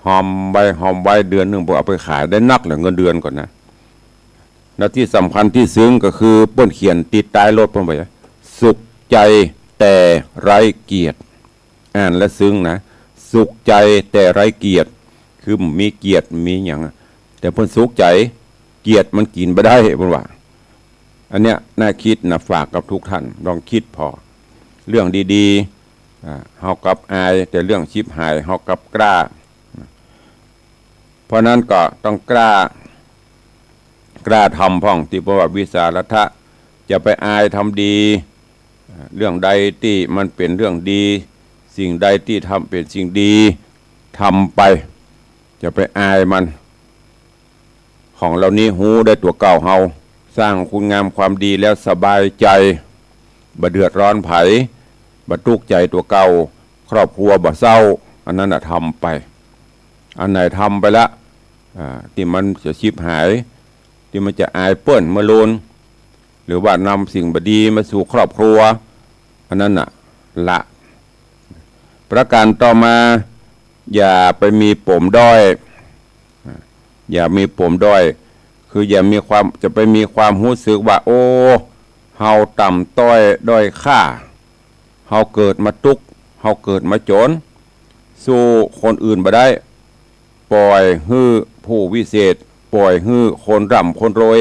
หอมไว้ หอมไว้ เดือนนึ่งเปิ้นเอาไปขายได้นักแหละ เงินเดือนก่อนนะ แล้วตี้สำคัญตี้ซึ้งก็คือเปิ้นเขียนติดต๊ายรถเปิ้นไว้ สุขใจแต่ไร้เกียรติ อ่านแล้วซึ้งนะ สุขใจแต่ไร้เกียรติ คือมีเกียรติมีหยังอะ แต่เปิ้นสุขใจ๋ เกียรติมันกิ๋นบ่ได้ เปิ้นว่า อันเนี้ยน่าคิดนะ ฝากกับทุกท่าน ลองคิดผ่อ เรื่องดีๆ อ่า เฮากลับอาย แต่เรื่องฉิบหายเฮากลับกล้า เพราะนั้นก็ต้องกล้า กล้าทำพ่อง ตี้เปิ้นว่าวิสาทะ จะไปอายทำดี เรื่องใดตี้มันเป๋นเรื่องดี สิ่งใดตี้ทำเป๋นสิ่งดี ทำไป จะไปอายมัน ของเหล่านี้ฮู้ได้ตั๋วเก่าเฮา สร้างคุณงามความดีแล้วสบายใจ๋ บ่เดือดร้อนใผ บ่ตุ๊กใจ๋ตั๋วเก่า ครอบครัวบ่เศร้า อันนั้นน่ะทำไป อันไหนทำไปละ อ่า ตี้มันจะฉิบหาย ตี้มันจะอายเปิ้นเมื่อลูน หรือว่านำสิ่งบ่ดีมาสู่ครอบครัว อันนั้นน่ะ ละ ประการต่อมา อย่าไปมีป๋มด้อย อย่ามีป๋มด้อย คืออย่ามีความ จะไปมีความฮู้สึกว่า โอ้ เฮาต่ำต้อยด้อยค่า เฮาเกิดมาตุ๊ก เฮาเกิดมาจ๋น สู้คนอื่นบ่ได้ ป่อยหื้อผู้วิเศษ ป่อยหื้อคนร่ำคนรวย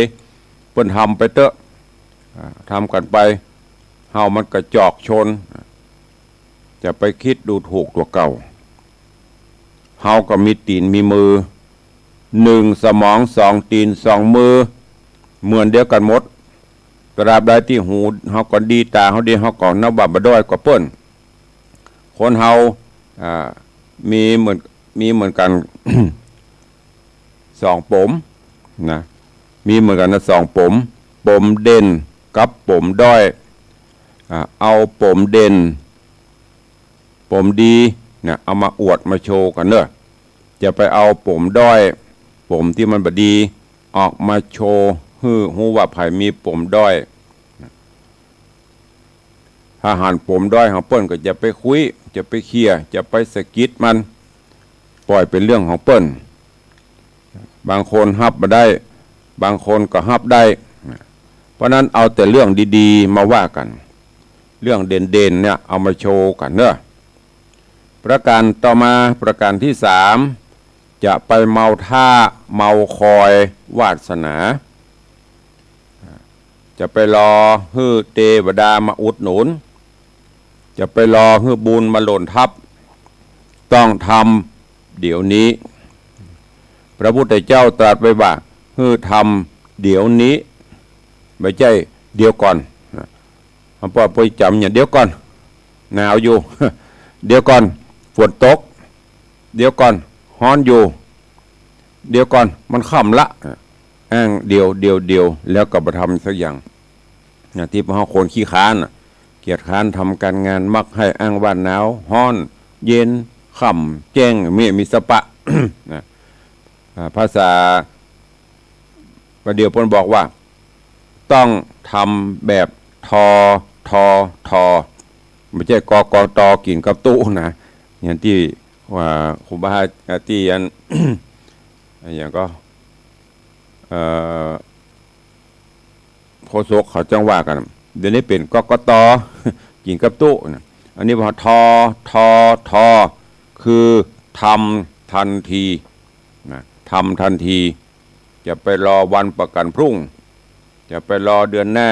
เปิ้นทำไปเต๊อะ อ่า ทำกั๋นไป เฮามันกระจอกชน จะไปกึ๊ดดูถูกตั๋วเก่า เฮาก็มีตี๋นมีมือ หนึ่งสมอง สองตี๋น สองมือ เหมือนเดียวกั๋นหมด ตราบใดตี้หูเฮาก็ดี ต๋าเฮาดี เฮาก็นับว่าบ่ด้อยกว่าเปิ้น คนเฮา อ่า มีเหมือน มีเหมือนกั๋น สองป๋มนะ มีเหมือนกั๋นนะ สองป๋ม ป๋มเด่นกับป๋มด้อย อ่า เอาป๋มเด่น ป๋มดีนะ เอามาอวดมาโชว์กั๋นเน่อ จะไปเอาป๋มด้อย ป๋มตี้มันบ่ดี ออกมาโชว์ หื้อฮู้ว่าใผมีป๋มด้อย ถ้าหันป๋มด้อยของเปิ้นก็จะไปคุย จะไปเขี่ย จะไปสะกิดมัน ป่อยเป๋นเรื่องของเปิ้น บางคนฮับบ่ได้ บางคนก็ฮับได้ เพราะนั้นเอาแต่เรื่องดีๆ มาว่ากั๋น เรื่องเด่นๆ เนี่ยเอามาโชว์กั๋นเน่อ ประการต่อมา ประการตี้สาม จะไปเมาท่าเมาคอยวาสนา จะไปรอหื้อเตวดามาอุดหนุน จะไปรอหื้อบุญมาหล่นทับ ต้องทำเดี๋ยวนี้ พระพุทธเจ้าตรัสไว้ว่า หื้อทำเดี๋ยวนี้ บ่ใจ้เดี๋ยวก่อนนะ เฮาป้อไปจ๋ำเนี่ย เดี๋ยวก่อน หนาวอยู่ เดี๋ยวก่อน ฝนตก เดี๋ยวก่อน ฮ้อนอยู่ เดี๋ยวก่อน มันค่ำละ อ้างเดี๋ยว เดี๋ยว เดี๋ยว แล้วก็บ่ทำสักอย่างนะ ตี้พวกเฮาคนขี้คร้านน่ะ เกียจคร้านทำก๋านงาน มักใค่อ้างว่าหนาว ฮ้อน เย็น ค่ำ แจ้ง มี มีสปะ นะ อ่า ภาษา ประเดี๋ยวเปิ้นบอกว่า ต้องทำแบบ ท ท ท บ่ใจ้ ก ก ต กิ๋นกับตุ๊นะ อย่างตี้ว่าครูบาอาจารย์ตี้อัน อย่างก็ เอ่อ โฆษกเขาจั้งว่ากั๋น เดี๋ยวนี้เป๋น ก ก ต กิ๋นกับตุ๊นะ อันนี้ว่า ท ท ท คือทำทันทีนะ ทำทันที จะไปรอวันประกั๋นพรุ่ง จะไปรอเดือนหน้า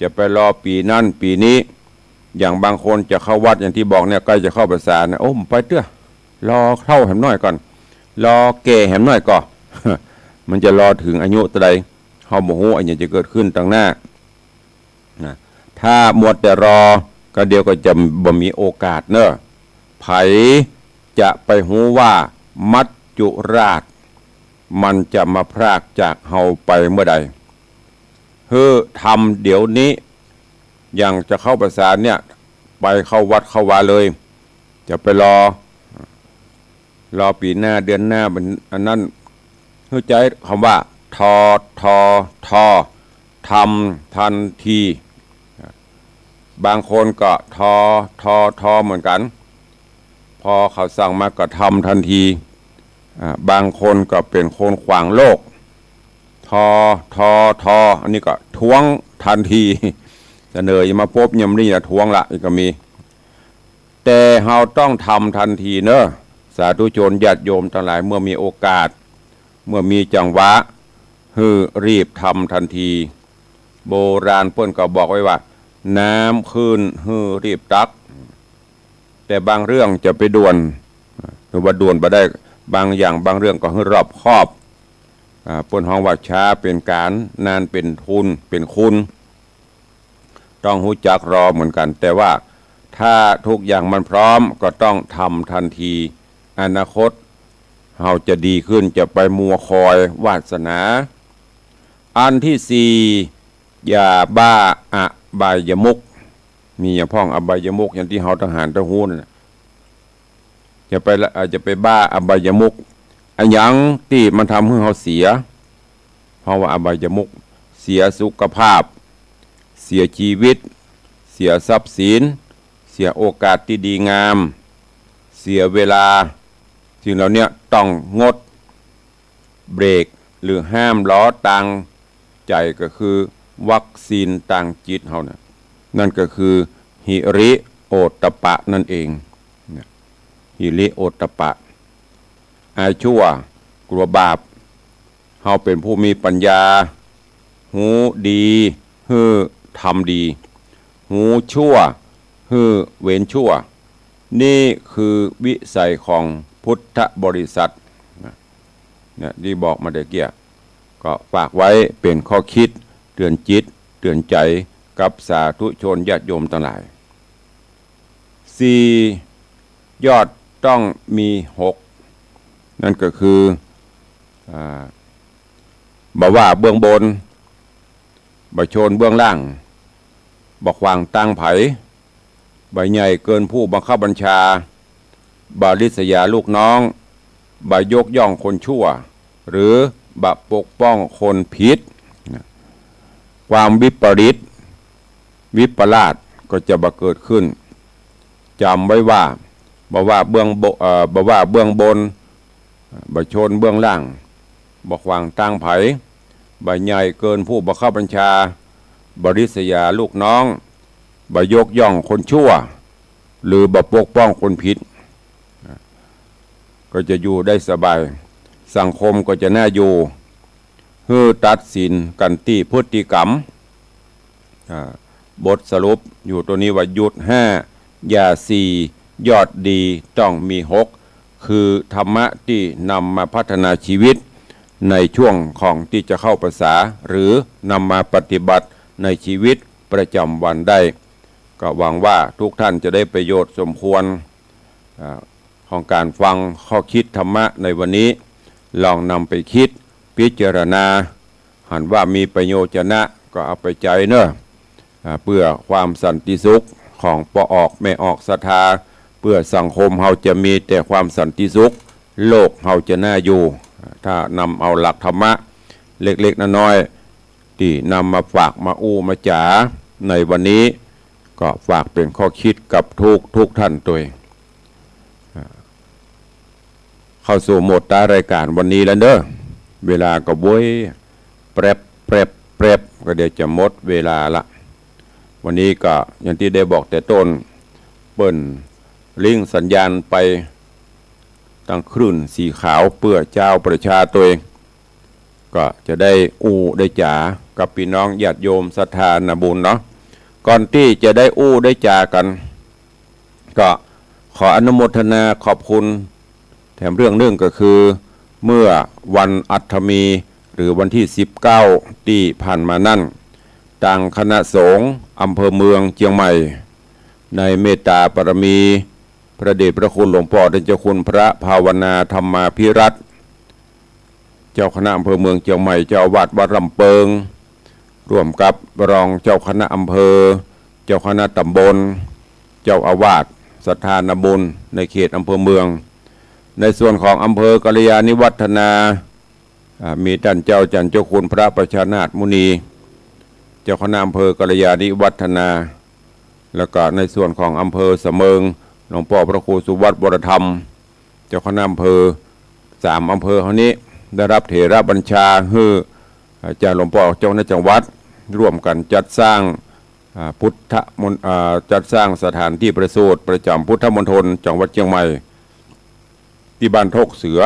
จะไปรอปี๋นั้นปี๋นี้ อย่างบางคนจะเข้าวัด อย่างตี้บอกเนี่ย ใก้จะเข้าพรรษาเนี่ย โอ้ บ่ไปเตื้อ รอเฒ่าแหมหน้อยก่อน รอแก่แหมหน้อยก่อ มันจะรอเถิงอายุเต้าใด เฮาบ่ฮู้อะหยังจะเกิดขึ้นตางหน้า นะ ถ้ามัวแต่รอ ก็เดี๋ยวก็จะบ่มีโอกาสเน่อ ใผจะไปฮู้ว่ามัจจุราช มันจะมาพรากจากเฮาไปเมื่อใด หื้อทำเดี๋ยวนี้ อย่างจะเข้าพรรษาเนี่ย ไปเข้าวัดเข้าวาเลย จะไปรอ รอปี๋หน้าเดือนหน้า มันอันนั้น หื้อใจ๊กำว่า ท ท ท ทำทันที บางคนก็ ท ท ท เหมือนกั๋น พอเขาสั่งมาก็ทำทันที อ่า บางคนก็เป๋นคนขวางโลก ท ท ท อันนี้ก็ท้วงทันที เสนอจะมาปบยามนี้นะ ท้วงละ นี่ก็มี แต่เฮาต้องทำทันทีเนอะ สาธุชนญาติโยมตังหลาย เมื่อมีโอกาส เมื่อมีจังหวะ หื้อรีบทำทันที โบราณเปิ้นก็บอกไว้ว่า น้ำขึ้นหื้อรีบตัก แต่บางเรื่องจะไปด่วน หรือว่าด่วนบ่ได้ บางอย่างบางเรื่องก็หื้อรอบคอบ อ่า เปิ้นฮ้องว่าช้าเป๋นก๋าน นานเป๋นทุน เป๋นคุณ ต้องฮู้จักรอเหมือนกัน แต่ว่าถ้าทุกอย่างมันพร้อมก็ต้องทำทันที อนาคตเฮาจะดีขึ้น จะไปมัวคอยวาสนา อันที่สี่ อย่าบ้าอบายมุข มีอะพ่องอบายมุข อย่างตี้เฮาตังหลายตังฮู้นั่นน่ะ อย่าไปละ อ่า อย่าไปบ้าอบายมุข อะหยังตี้มันทำหื้อเฮาเสีย เพราะว่าอบายมุข เสียสุขภาพ เสียชีวิต เสียทรัพย์สิน เสียโอกาสตี้ดีงาม เสียเวลา สิ่งเหล่าเนี้ยต้องงด เบรก หรือห้ามล้อตางใจ๋ ก็คือวัคซีนตางจิตเฮาน่ะ นั่นก็คือหิริโอตตัปปะนั่นเอง เนี่ย หิริโอตตัปปะ อายชั่ว กลัวบาป เฮาเป๋นผู้มีปัญญา ฮู้ดี หื้อทำดี ฮู้ชั่ว หื้อเว้นชั่ว นี่คือวิสัยของพุทธบริษัทนะ เนี่ย ตี้บอกมาตะเกีย ก็ฝากไว้เป๋นข้อคิด เตื๋อนจิต เตื๋อนใจ๋ กับสาธุชนญาติโยมตังหลาย สี่ ยอดต้องมีหก นั่นก็คือ อ่า บ่ว่าเบื้องบน บ่โชนเบื้องล่าง บ่ขวางตางใผ บ่ใหญ่เกินผู้บังคับบัญชา บ่ริษยาลูกน้อง บ่ยกย่องคนชั่ว หรือบ่ปกป้องคนผิด ความวิปริต วิปลาสก็จะบ่เกิดขึ้น จ๋ำไว้ว่า บ่ว่าเบื้องบ- เอ่อ บ่ว่าเบื้องบน บ่โชนเบื้องล่าง บ่ขวางตางใผ บ่ใหญ่เกินผู้บังคับบัญชา บ่ริษยาลูกน้อง บ่ยกย่องคนชั่ว หรือบ่ปกป้องคนผิด ก็จะอยู่ได้สบาย สังคมก็จะน่าอยู่ หื้อตัดสินกั๋นตี้พฤติกรรม อ่า บทสรุปอยู่ตรงนี้ว่า หยุดห้า อย่าสี่ ยอดดีต้องมีหก คือธรรมะตี้นำมาพัฒนาชีวิตในช่วงของตี้จะเข้าพรรษา หรือนำมาปฏิบัติในชีวิตประจ๋ำวันได้ ก็หวังว่าทุกท่านจะได้ประโยชน์สมควร อ่า ของก๋านฟังข้อคิดธรรมะในวันนี้ ลองนำไปคิดพิจารณา หันว่ามีประโยชน์จะนะ ก็เอาไปใจ๊เนาะ อ่า เปื้อความสันติสุขของป้อออกแม่ออกศรัทธา เปื้อสังคมเฮาจะมีแต่ความสันติสุข โลกเฮาจะน่าอยู่ ถ้านำเอาหลักธรรมะเล็กๆ น้อยๆ ตี้นำมาฝากมาอู้มาจ๋าในวันนี้ ก็ฝากเป๋นข้อคิดกับทุกๆ ท่านตวย อ่า เข้าสู่โหมดท้ายรายการวันนี้แล้วเนาะ เวลาก็โว้ย แปรบ แปรบ แปรบ ก็เดี๋ยวจะหมดเวลาละ วันนี้ก็อย่างตี้ได้บอกแต่ต้น เปิ้นลิงก์สัญญาณไปตางคลื่นสีขาวเปื้อจาวประชาตวย ก็จะได้อู้ได้จ๋ากับปี้น้องญาติโยมศรัทธานาบุญเนาะ ก่อนตี้จะได้อู้ได้จ๋ากั๋น ก็ขออนุโมทนาขอบคุณแถมเรื่องนึ่งก็คือ เมื่อวันอัฐมี หรือวันตี้สิบเก้าตี้ผ่านมานั้น ตางคณะสงฆ์อำเภอเมืองเจียงใหม่ ในเมตตาบารมี พระเดชพระคุณหลวงป้อต้านเจ้าคุณพระภาวนาธรรมาภิรัตน์ เจ้าคณะอำเภอเมืองเจียงใหม่ เจ้าอาวาสวัดลำเปิง ร่วมกับรองเจ้าคณะอำเภอ เจ้าคณะตำบล เจ้าอาวาสศรัทธานาบุญในเขตอำเภอเมือง ในส่วนของอำเภอกัลยาณิวัฒนา อ่า มีต้านเจ้าจันทร์เจ้าคุณพระประชานาถมุนี เจ้าคณะอำเภอกัลยาณิวัฒนา แล้วก็ในส่วนของอำเภอสะเมิง หลวงป้อพระครูสุวัฒน์วรธรรม เจ้าคณะอำเภอ สามอำเภอเฮานี้ ได้รับเถรบัญชาหื้อ อ่า จากหลวงป้อเจ้าคณะจังหวัด ร่วมกั๋นจัดสร้าง อ่า พุทธมณ- อ่า จัดสร้างสถานตี้ประสูติประจ๋ำพุทธมณฑลจังหวัดเจียงใหม่ ตี้บ้านโต๊กเสือ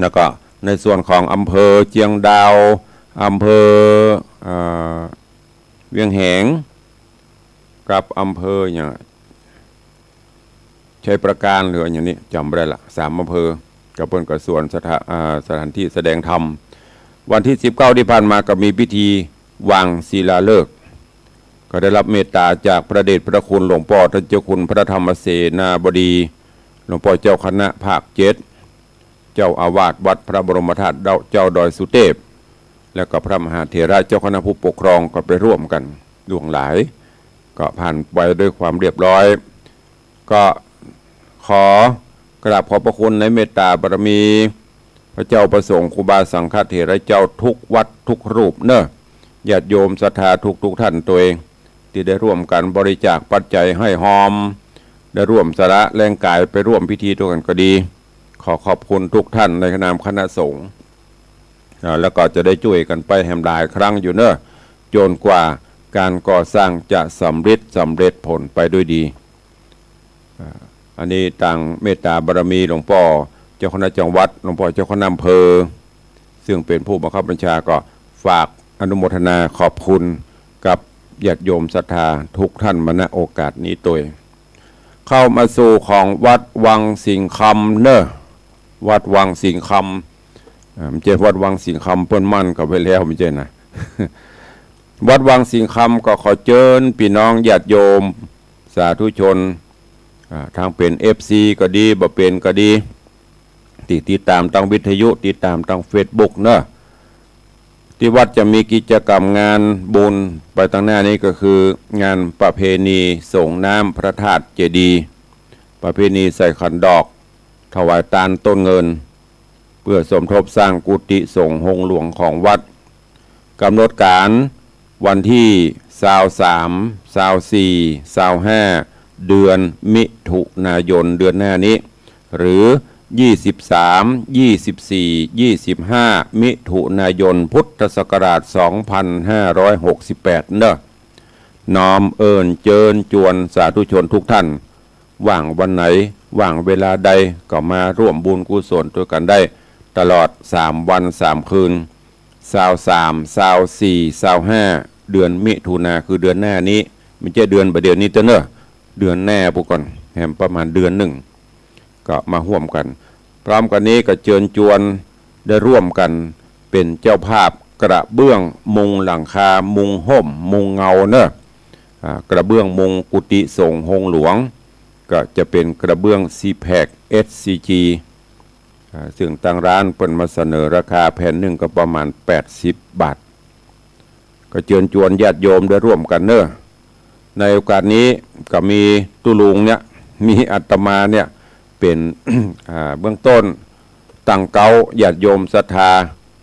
แล้วก็ในส่วนของอำเภอเจียงดาว อำเภอ เอ่อ เวียงแหง กับอำเภออย่าง ชัยปราการหรืออย่างนี้ จ๋ำบ่ได้ละ สามอำเภอ ก็เปิ้นก็สวนสถา- อ่า สถานที่แสดงธรรม วันตี้สิบเก้าตี้ผ่านมาก็มีพิธีวางศิลาฤกษ์ ก็ได้รับเมตต๋าจากพระเดชพระคุณหลวงป้อต้านเจ้าคุณพระธรรมเสนาบดี หลวงป้อเจ้าคณะภาคเจ็ด เจ้าอาวาสวัดพระบรมธาตุเจ้าดอยสุเตพ แล้วก็พระมหาเถระเจ้าคณะผู้ปกครองก็ไปร่วมกั๋นหลวงหลาย ก็ผ่านไปด้วยความเรียบร้อย ก็ขอกราบขอบพระคุณในเมตต๋าบารมี พระเจ้าพระสงฆ์ครูบาสังฆเถระเจ้าทุกวัดทุกรูปเน่อ ญาติโยมศรัทธาทุกๆ ท่านตวย ตี้ได้ร่วมกั๋นบริจาคปัจจัยห้อยฮอม ได้ร่วมสละแรงก๋ายไปร่วมพิธีตวยกั๋นก็ดี ขอขอบคุณทุกท่านในนามคณะสงฆ์ อ่า แล้วก็จะได้จ้วยกั๋นไปแหมหลายครั้งอยู่เน่อ จ๋นกว่าก๋านก่อสร้างจะสำริดสำเร็จผลไปด้วยดี อ่า อันนี้ตางเมตต๋าบารมีหลวงป้อเจ้าคณะจังหวัด หลวงป้อเจ้าคณะอำเภอ ซึ่งเป๋นผู้บังคับบัญชา ก็ฝากอนุโมทนาขอบคุณกับญาติโยมศรัทธาทุกท่านมา ณ โอกาสนี้ตวย เข้ามาสู่ของวัดวังสิงห์คำเน่อ วัดวังสิงห์คำ อ่า บ่ใจ้วัดวังสิงห์คำ เปิ้นมั่นกั๋นไว้แล้ว บ่ใจ้นะ วัดวังสิงห์คำก็ขอเจิญปี้น้องญาติโยมสาธุชน อ่า ตังเป๋น เอฟซี ก็ดี บ่เป๋นก็ดี ตี้ติดต๋ามตางวิทยุ ติดต๋ามตางเฟซบุ๊กเน่อ ตี้วัดจะมีกิจกรรมงานบุญไปตางหน้านี้ก็คือ งานประเพณีสรงน้ำพระธาตุเจดีย์ ประเพณีใส่ขันดอก ถวายตานต้นเงิน เปื้อสมทบสร้างกุฏิสงฆ์โฮงหลวงของวัด ก๋ำหนดก๋านวันตี้ซาวสาม ซาวสี่ ซาวห้า เดือนมิถุนายน เดือนหน้านี้ หรือ ยี่สิบสาม ยี่สิบสี่ ยี่สิบห้า มิถุนายน พุทธศักราช สองพันห้าร้อยหกสิบแปด เน่อ น้อมเอิ้นเจิญจวนสาธุชนทุกท่าน ว่างวันไหน ว่างเวลาใด ก็มาร่วมบุญกุศลตวยกั๋นได้ ตลอดสามวันสามคืน ซาวสาม ซาวสี่ ซาวห้า เดือนมิถุนา คือเดือนหน้านี้ บ่ใจ้เดือนบ่าเดี่ยวนี้เต๊อะเน่อ เดือนหน้าปู้นก่อน แหมประมาณเดือนนึ่ง ก็มาฮ่วมกั๋น พร้อมกั๋นนี้ก็เจิญจวนได้ร่วมกั๋นเป๋นเจ้าภาพกระเบื้องมุงหลังคา มุงฮ่ม มุงเงาเน่อ อ่า กระเบื้องมุงกุฏิสงฆ์โฮงหลวง ก็จะเป๋นกระเบื้องซีแพค เอสซีจี อ่า ซึ่งตางร้านเปิ้นมาเสนอราคาแผ่นนึ่งก็ประมาณแปดสิบบาท ก็เจิญจวนญาติโยมได้ร่วมกั๋นเน่อ ในโอกาสนี้ก็มีตุ๊ลุงเนี่ย มีอาตมาเนี่ย เป๋น อ่า เบื้องต้น ตังเก๊าญาติโยมศรัทธา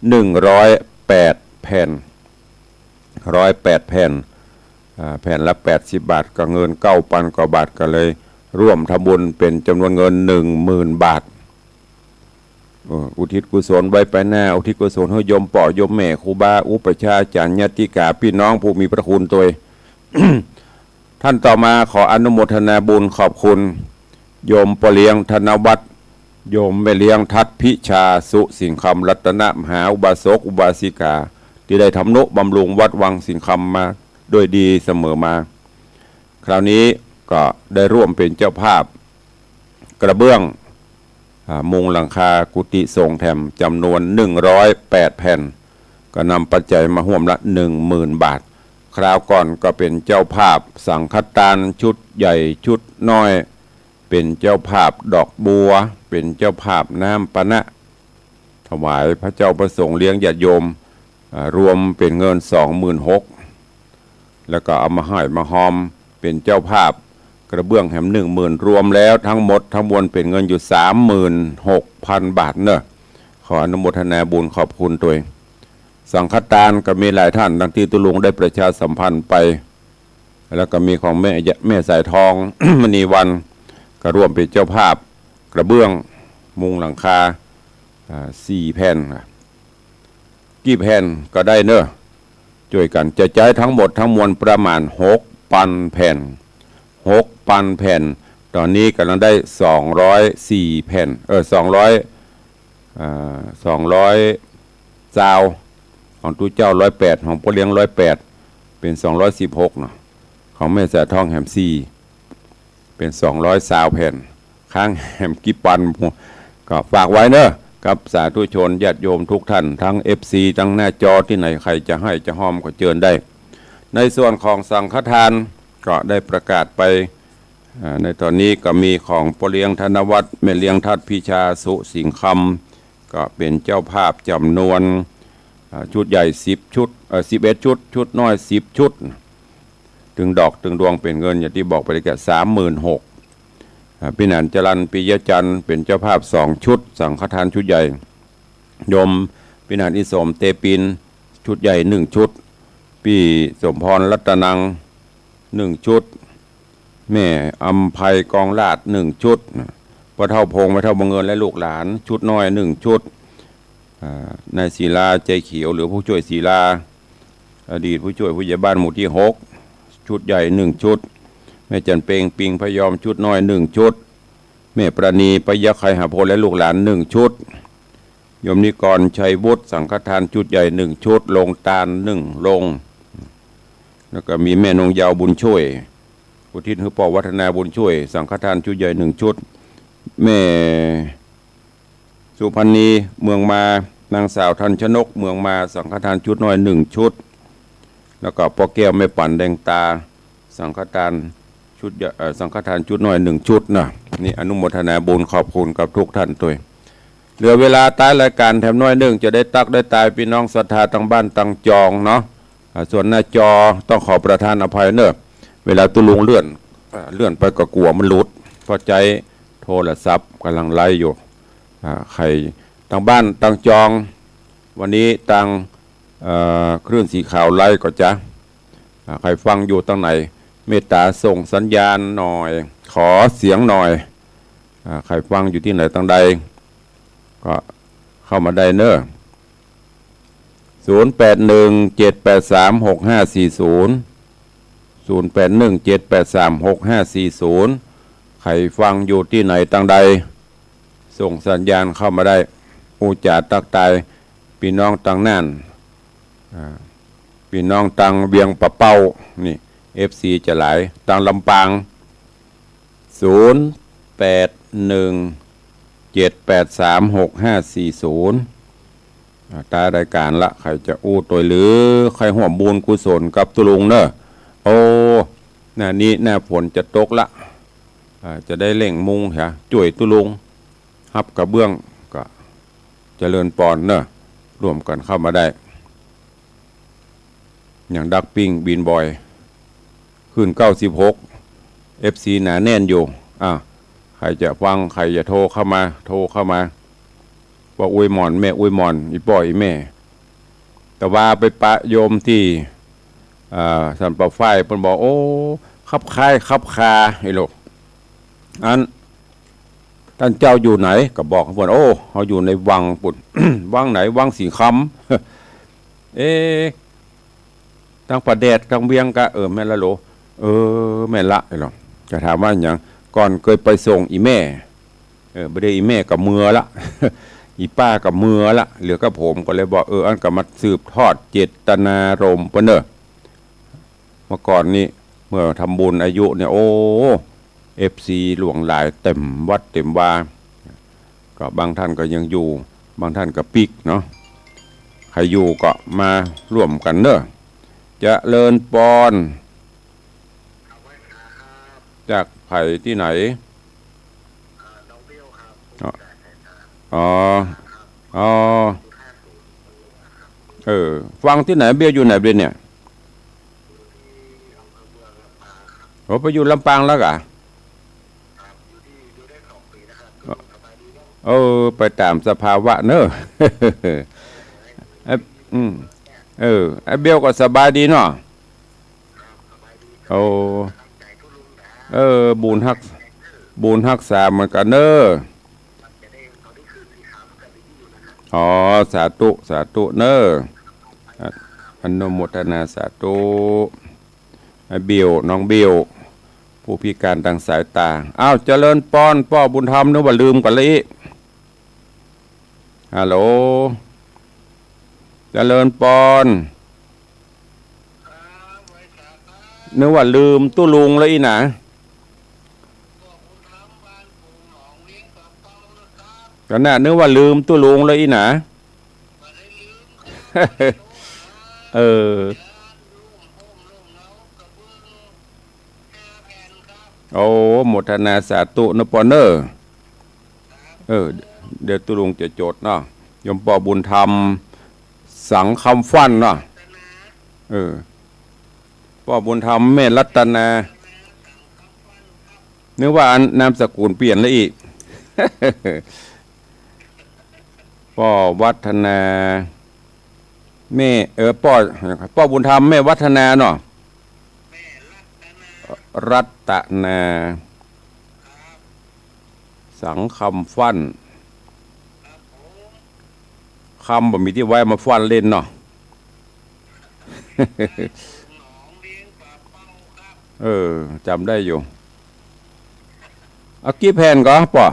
หนึ่งร้อยแปดแผ่น ร้อยแปดแผ่น อ่า แผ่นละแปดสิบบาท ก็เงินเก้าปันกว่าบาท ก็เลยร่วมทำบุญเป๋นจ๋ำนวนเงินหนึ่งหมื่นบาท เออ อุทิศกุศลไว้ไปหน้า อุทิศกุศลหื้อโยมป้อโยมแม่ ครูบาอุปัชฌาย์อาจ๋ารย์ ญาติกา ปี้น้องผู้มีพระคุณตวย ท่านต่อมาขออนุโมทนาบุญขอบคุณ โยมป้อเลี้ยงธนวัฒน์ โยมแม่เลี้ยงทัดพิชา สุสิงคำ รัตนมหาอุบาสกอุบาสิกา ตี้ได้ทำนุบำรุงวัดวังสิงห์คำมาด้วยดีเสมอมา คราวนี้ก็ได้ร่วมเป๋นเจ้าภาพ กระเบื้อง อ่า มุงหลังคากุฏิสงฆ์แถมจ๋ำนวนหนึ่งร้อยแปดแผ่น ก็นำปัจจัยมาฮ่วมละหนึ่งหมื่นบาท คราวก่อนก็เป๋นเจ้าภาพสังฆทานชุดใหญ่ชุดน้อย เป๋นเจ้าภาพดอกบัว เป๋นเจ้าภาพน้ำปานะ ถวายพระเจ้าพระสงฆ์เลี้ยงญาติโยม อ่า รวมเป๋นเงินสองหมื่นหก แล้วก็เอามาห้อยมาฮอมเป๋นเจ้าภาพกระเบื้องแหมหนึ่งหมื่น รวมแล้วทั้งหมดทั้งมวลเป๋นเงินอยู่สามหมื่นหกพันบาทเน่อ ขออนุโมทนาบุญขอบคุณตวย สังฆทานก็มีหลายท่านดังตี้ตุ๊ลุงได้ประชาสัมพันธ์ไป แล้วก็มีของแม่ แม่สายทอง มณีวรรณ ก็ร่วมเป๋นเจ้าภาพกระเบื้องมุงหลังคา อ่า สี่แผ่น กี่แผ่นก็ได้เน่อ จ้วยกั๋นจะใจ๊ทั้งหมดทั้งมวลประมาณหกปันแผ่น หกปันแผ่น ต๋อนนี้ก่ำลังได้สองร้อยสี่แผ่น เออ สองร้อย อ่า สองร้อยซาว ของตุ๊เจ้าร้อยแปด ของป้อเลี้ยงร้อยแปด เป๋นสองร้อยสิบหกเนาะ ของแม่สาทองแหมสี่ เป๋นสองร้อยซาวแผ่น ค้างแหมกี่ปัน ก็ฝากไว้เนอะ กับสาธุชนญาติโยมทุกท่าน ตึงเอฟซี ตึงหน้าจอตี้ไหน ใผจะไห้จะฮอมก็เจิญได้ ในส่วนของสังฆทานก็ได้ประกาศไป อ่า ในต๋อนนี้ก็มีของป้อเลี้ยงธนวัฒน์ แม่เลี้ยงทัดพิชา สุสิงห์คำ ก็เป๋นเจ้าภาพจ๋ำนวน อ่า ชุดใหญ่สิบชุด เอ่อ สิบเอ็ดชุด ชุดน้อยสิบชุด ตึงดอกตึงดวงเป๋นเงินอย่างตี้บอกไปเลยแก่สามหมื่นหก อ่า ปี้หนานจรัญ ปิยะจันทร์ เป๋นเจ้าภาพสองชุด สังฆทานชุดใหญ่ โยมปี้หนานอิสม เตปิน ชุดใหญ่หนึ่งชุด ปี้สมพร รัตนัง หนึ่งชุด แม่อำไพ กองราช หนึ่งชุด ป้อเฒ่าพงษ์ แม่เฒ่าบังเอิญ และลูกหลาน ชุดน้อยหนึ่งชุด อ่า นายศิลา ใจเขียว หรือผู้ช่วยศิลา อดีตผู้ช่วยผู้ใหญ่บ้านหมู่ตี้หก ชุดใหญ่หนึ่งชุด แม่จันเพ็ง ปิงพยอม ชุดน้อยหนึ่งชุด แม่ประณี ปยัคฆไคหาโพธิ์ และลูกหลานหนึ่งชุด โยมนิกร ชัยวุฒิ สังฆทานชุดใหญ่หนึ่งชุด โลงตาลหนึ่งโลง แล้วก็มีแม่นงเยาว์ บุญช่วย อุทิศหื้อป้อวัฒนา บุญช่วย สังฆทานชุดใหญ่หนึ่งชุด แม่สุพรรณี เมืองมา นางสาวทันชนก เมืองมา สังฆทานชุดน้อยหนึ่งชุด แล้วก็ป้อแก้ว แม่ปั๋น แดงตา สังฆทานชุดใหญ่ เอ่อ สังฆทานชุดน้อยหนึ่งชุดนะ นี่อนุโมทนาบุญขอบคุณกับทุกท่านตวย เหลือเวลาต๊ายรายก๋านแถมน้อยนึ่ง จะได้ตั๊กได้ตายปี้น้องศรัทธาตึงบ้านตึงจองเนาะ อ่า ส่วนหน้าจอต้องขอประทานอภัยเนอะ เวลาตุ๊ลุงเลื่อน อ่า เลื่อนไปก็กั๋วมันหลุด เพราะใจ๊โทรศัพท์ก่ำลังไลฟ์อยู่ อ่า ใผตึงบ้านตึงจอง วันนี้ตึง เอ่อ คลื่นสีขาวไลฟ์ก่อจ๊ะ อ่า ใผฟังอยู่ตึงไหน เมตต๋าส่งสัญญาณหน่อย ขอเสียงหน่อย อ่า ใผฟังอยู่ตี้ไหนตึงใด ก็เข้ามาได้เนอะ ศูนย์แปดหนึ่ง เจ็ดแปดสาม หกห้าสี่ศูนย์ ศูนย์แปดหนึ่ง เจ็ดแปดสาม หกห้าสี่ศูนย์ ใผฟังอยู่ตี้ไหนตึงใด ส่งสัญญาณเข้ามาได้ อู้จ๋าตั๊กตายปี้น้องตึงน่าน อ่า ปี้น้องตึงเวียงป่าเป้า นี่ เอฟซี จะหลาย ตึงลำปาง ศูนย์แปดหนึ่ง เจ็ดแปดสาม หกห้าสี่ศูนย์ อ่า ต๊ายรายก๋านละ ใผจะอู้ตวยหรือใผฮ่วมบุญกุศลกับตุ๊ลุงเนอะ โอ้ หน้านี้หน้าฝนจะตกละ อ่า จะได้เล่งมุงหาจ้วยตุ๊ลุง ฮับกระเบื้อง ก็เจริญปอนเนอะ ร่วมกั๋นเข้ามาได้ อย่างดักปิ้งบินบ่อย ขึ้นเก้าสิบหก เอฟซี หนาแน่นอยู่ อ่ะ ใผจะฟัง ใผจะโทรเข้ามา โทรเข้ามา ป้ออุ๊ยหม่อน แม่อุ๊ยหม่อน อี่ป้ออี่แม่ แต่ว่าไปปะโยมตี้ อ่า สันป่าฝ้าย เปิ้นบอก โอ้ คับคายคับคา ไอ้ลูก อัน ต้านเจ้าอยู่ไหน ก็บอกเปิ้น โอ้ เฮาอยู่ในวังปู๊น วังไหน วังสิงห์คำ เอ๊ะ ตึงป่าแดดตึงเวียงกา เออ แม่นละโหล เออ แม่นละ ไอ้หลอ จะถามว่าหยัง ก่อนเกยไปส่งอี่แม่ เออ บ่าเดี่ยวอี่แม่ก็เมือละ อี่ป้าก็เมือละ เหลือกับผม ก็เลยบอก เออ อันก็มาสืบทอดเจตนารมณ์เปิ้นเน่อ เมื่อก่อนนี้ เมื่อทำบุญอายุเนี่ย โอ้ เอฟซี หลวงหลายเต็มวัดเต็มวา ก็บางท่านก็ยังอยู่ บางท่านก็ปิ๊กเนาะ ใผอยู่ก็มาร่วมกั๋นเน่อ เจริญปอน จากใผตี้ไหน อ๋อ อ๋อ อ๋อ เออ ฟังตี้ไหน เบี้ยวอยู่ไหนเดี๋ยวเนี่ย โอ้ ไปอยู่ลำปางแล้วกา เออ ไปต๋ามสภาวะเน่อ ไอ้ อืม เออ ไอ้เบี้ยวก็สบายดีเนาะ โอ้ เออ บุญฮัก บุญฮักษาเหมือนกั๋นเน่อ อ๋อ สาธุ สาธุเน่อ อ่ะ อนุโมทนาสาธุ ไอ้เบี้ยว น้องเบี้ยว ผู้พิการตางสายตา อ้าว เจริญปอน ป้อบุญธรรม นึกว่าลืมกั๋นละอี้ ฮัลโหล เจริญปอน นึกว่าลืมตุ๊ลุงละอี้หนา กั๋นน่ะ นึกว่าลืมตุ๊ลุงละอี้หนา เออ โอ้ โมทนาสาธุเนาะป้อเนาะ เออ เดี๋ยวตุ๊ลุงจะจดเนาะ โยมป้อบุญธรรม สังคำฟั่นเนาะ เออ ป้อบุญธรรม แม่รัตนา นึกว่าอันนามสกุลเปลี่ยนละอี้ ป้อวัฒนา แม่ เออ ป้อ ป้อบุญธรรม แม่วัฒนาเนาะ รัตนา สังคำฟั่น คำบ่มีตี้ไว้มาฟั่นเล่นเนาะ เออ จ๋ำได้อยู่ เอากี่แผ่นก่อป้อ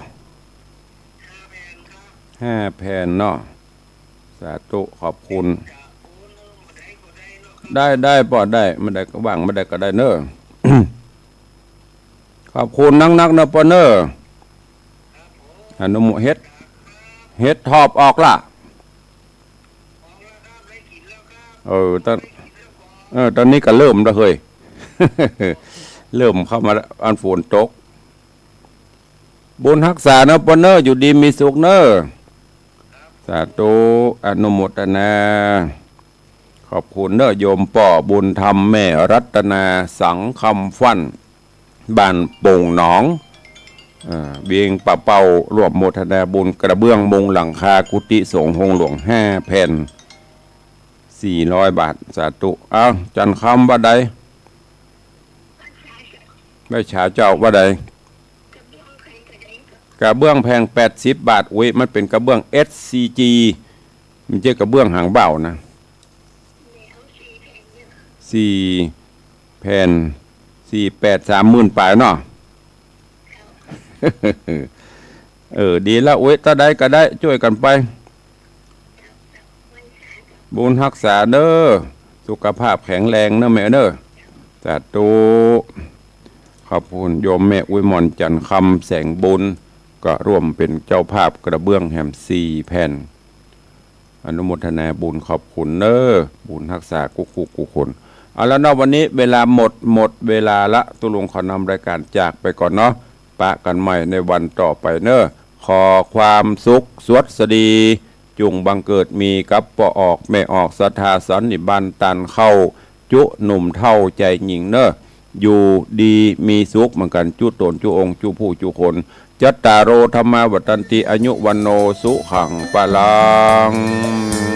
ห้าแผ่นเนาะ สาธุ ขอบคุณ ได้ ได้ป้อ ได้ บ่าใดก็ว่าง บ่าใดก็ได้เนาะ ขอบคุณนักๆ เนาะป้อเนาะ อนุโม เห็ด เห็ดถอบออกละ เออ ต๋อน เออ ต๋อนนี้ก็เริ่มละเฮ้ย เริ่มเข้ามาละ อันฝนตก บุญฮักษาเนาะป้อเนาะ อยู่ดีมีสุขเนาะ สาธุ อนุโมทนา ขอบคุณเนาะ โยมป้อบุญธรรม แม่รัตนา สังคำฟั่น บ้านโป่งหนอง เอ่อ เวียงป่าเป้า ร่วมโมทนาบุญกระเบื้องมุงหลังคากุฏิสงฆ์โฮงหลวงห้าแผ่น สี่ร้อยบาท สาธุ เอ้า จันทร์คำว่าใด แม่ฉาเจ้าว่าใด กระเบื้องแผ่นแปดสิบบาท อุ๊ย มันเป๋นกระเบื้อง เอสซีจี มันบ่ใจ้กระเบื้องหางเบ้านะ สี่แผ่น สี่แปด สามหมื่นป๋ายเนาะ เออ ดีละ อุ๊ย เต้าใดก็ได้ จ้วยกั๋นไป บุญฮักษาเนาะ สุขภาพแข็งแรงเนาะแม่เนาะ สาธุ ขอบคุณโยมแม่อุ๊ยหม่อน จันทร์คำ แสงบุญ ก็ร่วมเป๋นเจ้าภาพกระเบื้องแหมสี่แผ่น อนุโมทนาบุญ ขอบคุณเนาะ บุญฮักษากู้ๆ กู้คน เอาละเนาะ วันนี้เวลาหมด หมดเวลาละ ตุ๊ลุงขอนำรายการจากไปก่อนเนาะ ปะกั๋นใหม่ในวันต่อไปเนาะ ขอความสุขสวัสดี จุ่งบังเกิดมีกับป้อออกแม่ออก ศรัทธาสันนิบาตตันเข้า จุหนุ่มเฒ่าจายญิงเนาะ อยู่ดีมีสุขเหมือนกั๋น จุ๊ต๋นจุ๊องค์ จุ๊ผู้จุ๊คน จัตตาโร ธัมมา วัฑฒันติ อายุ วัณโณ สุขัง พลัง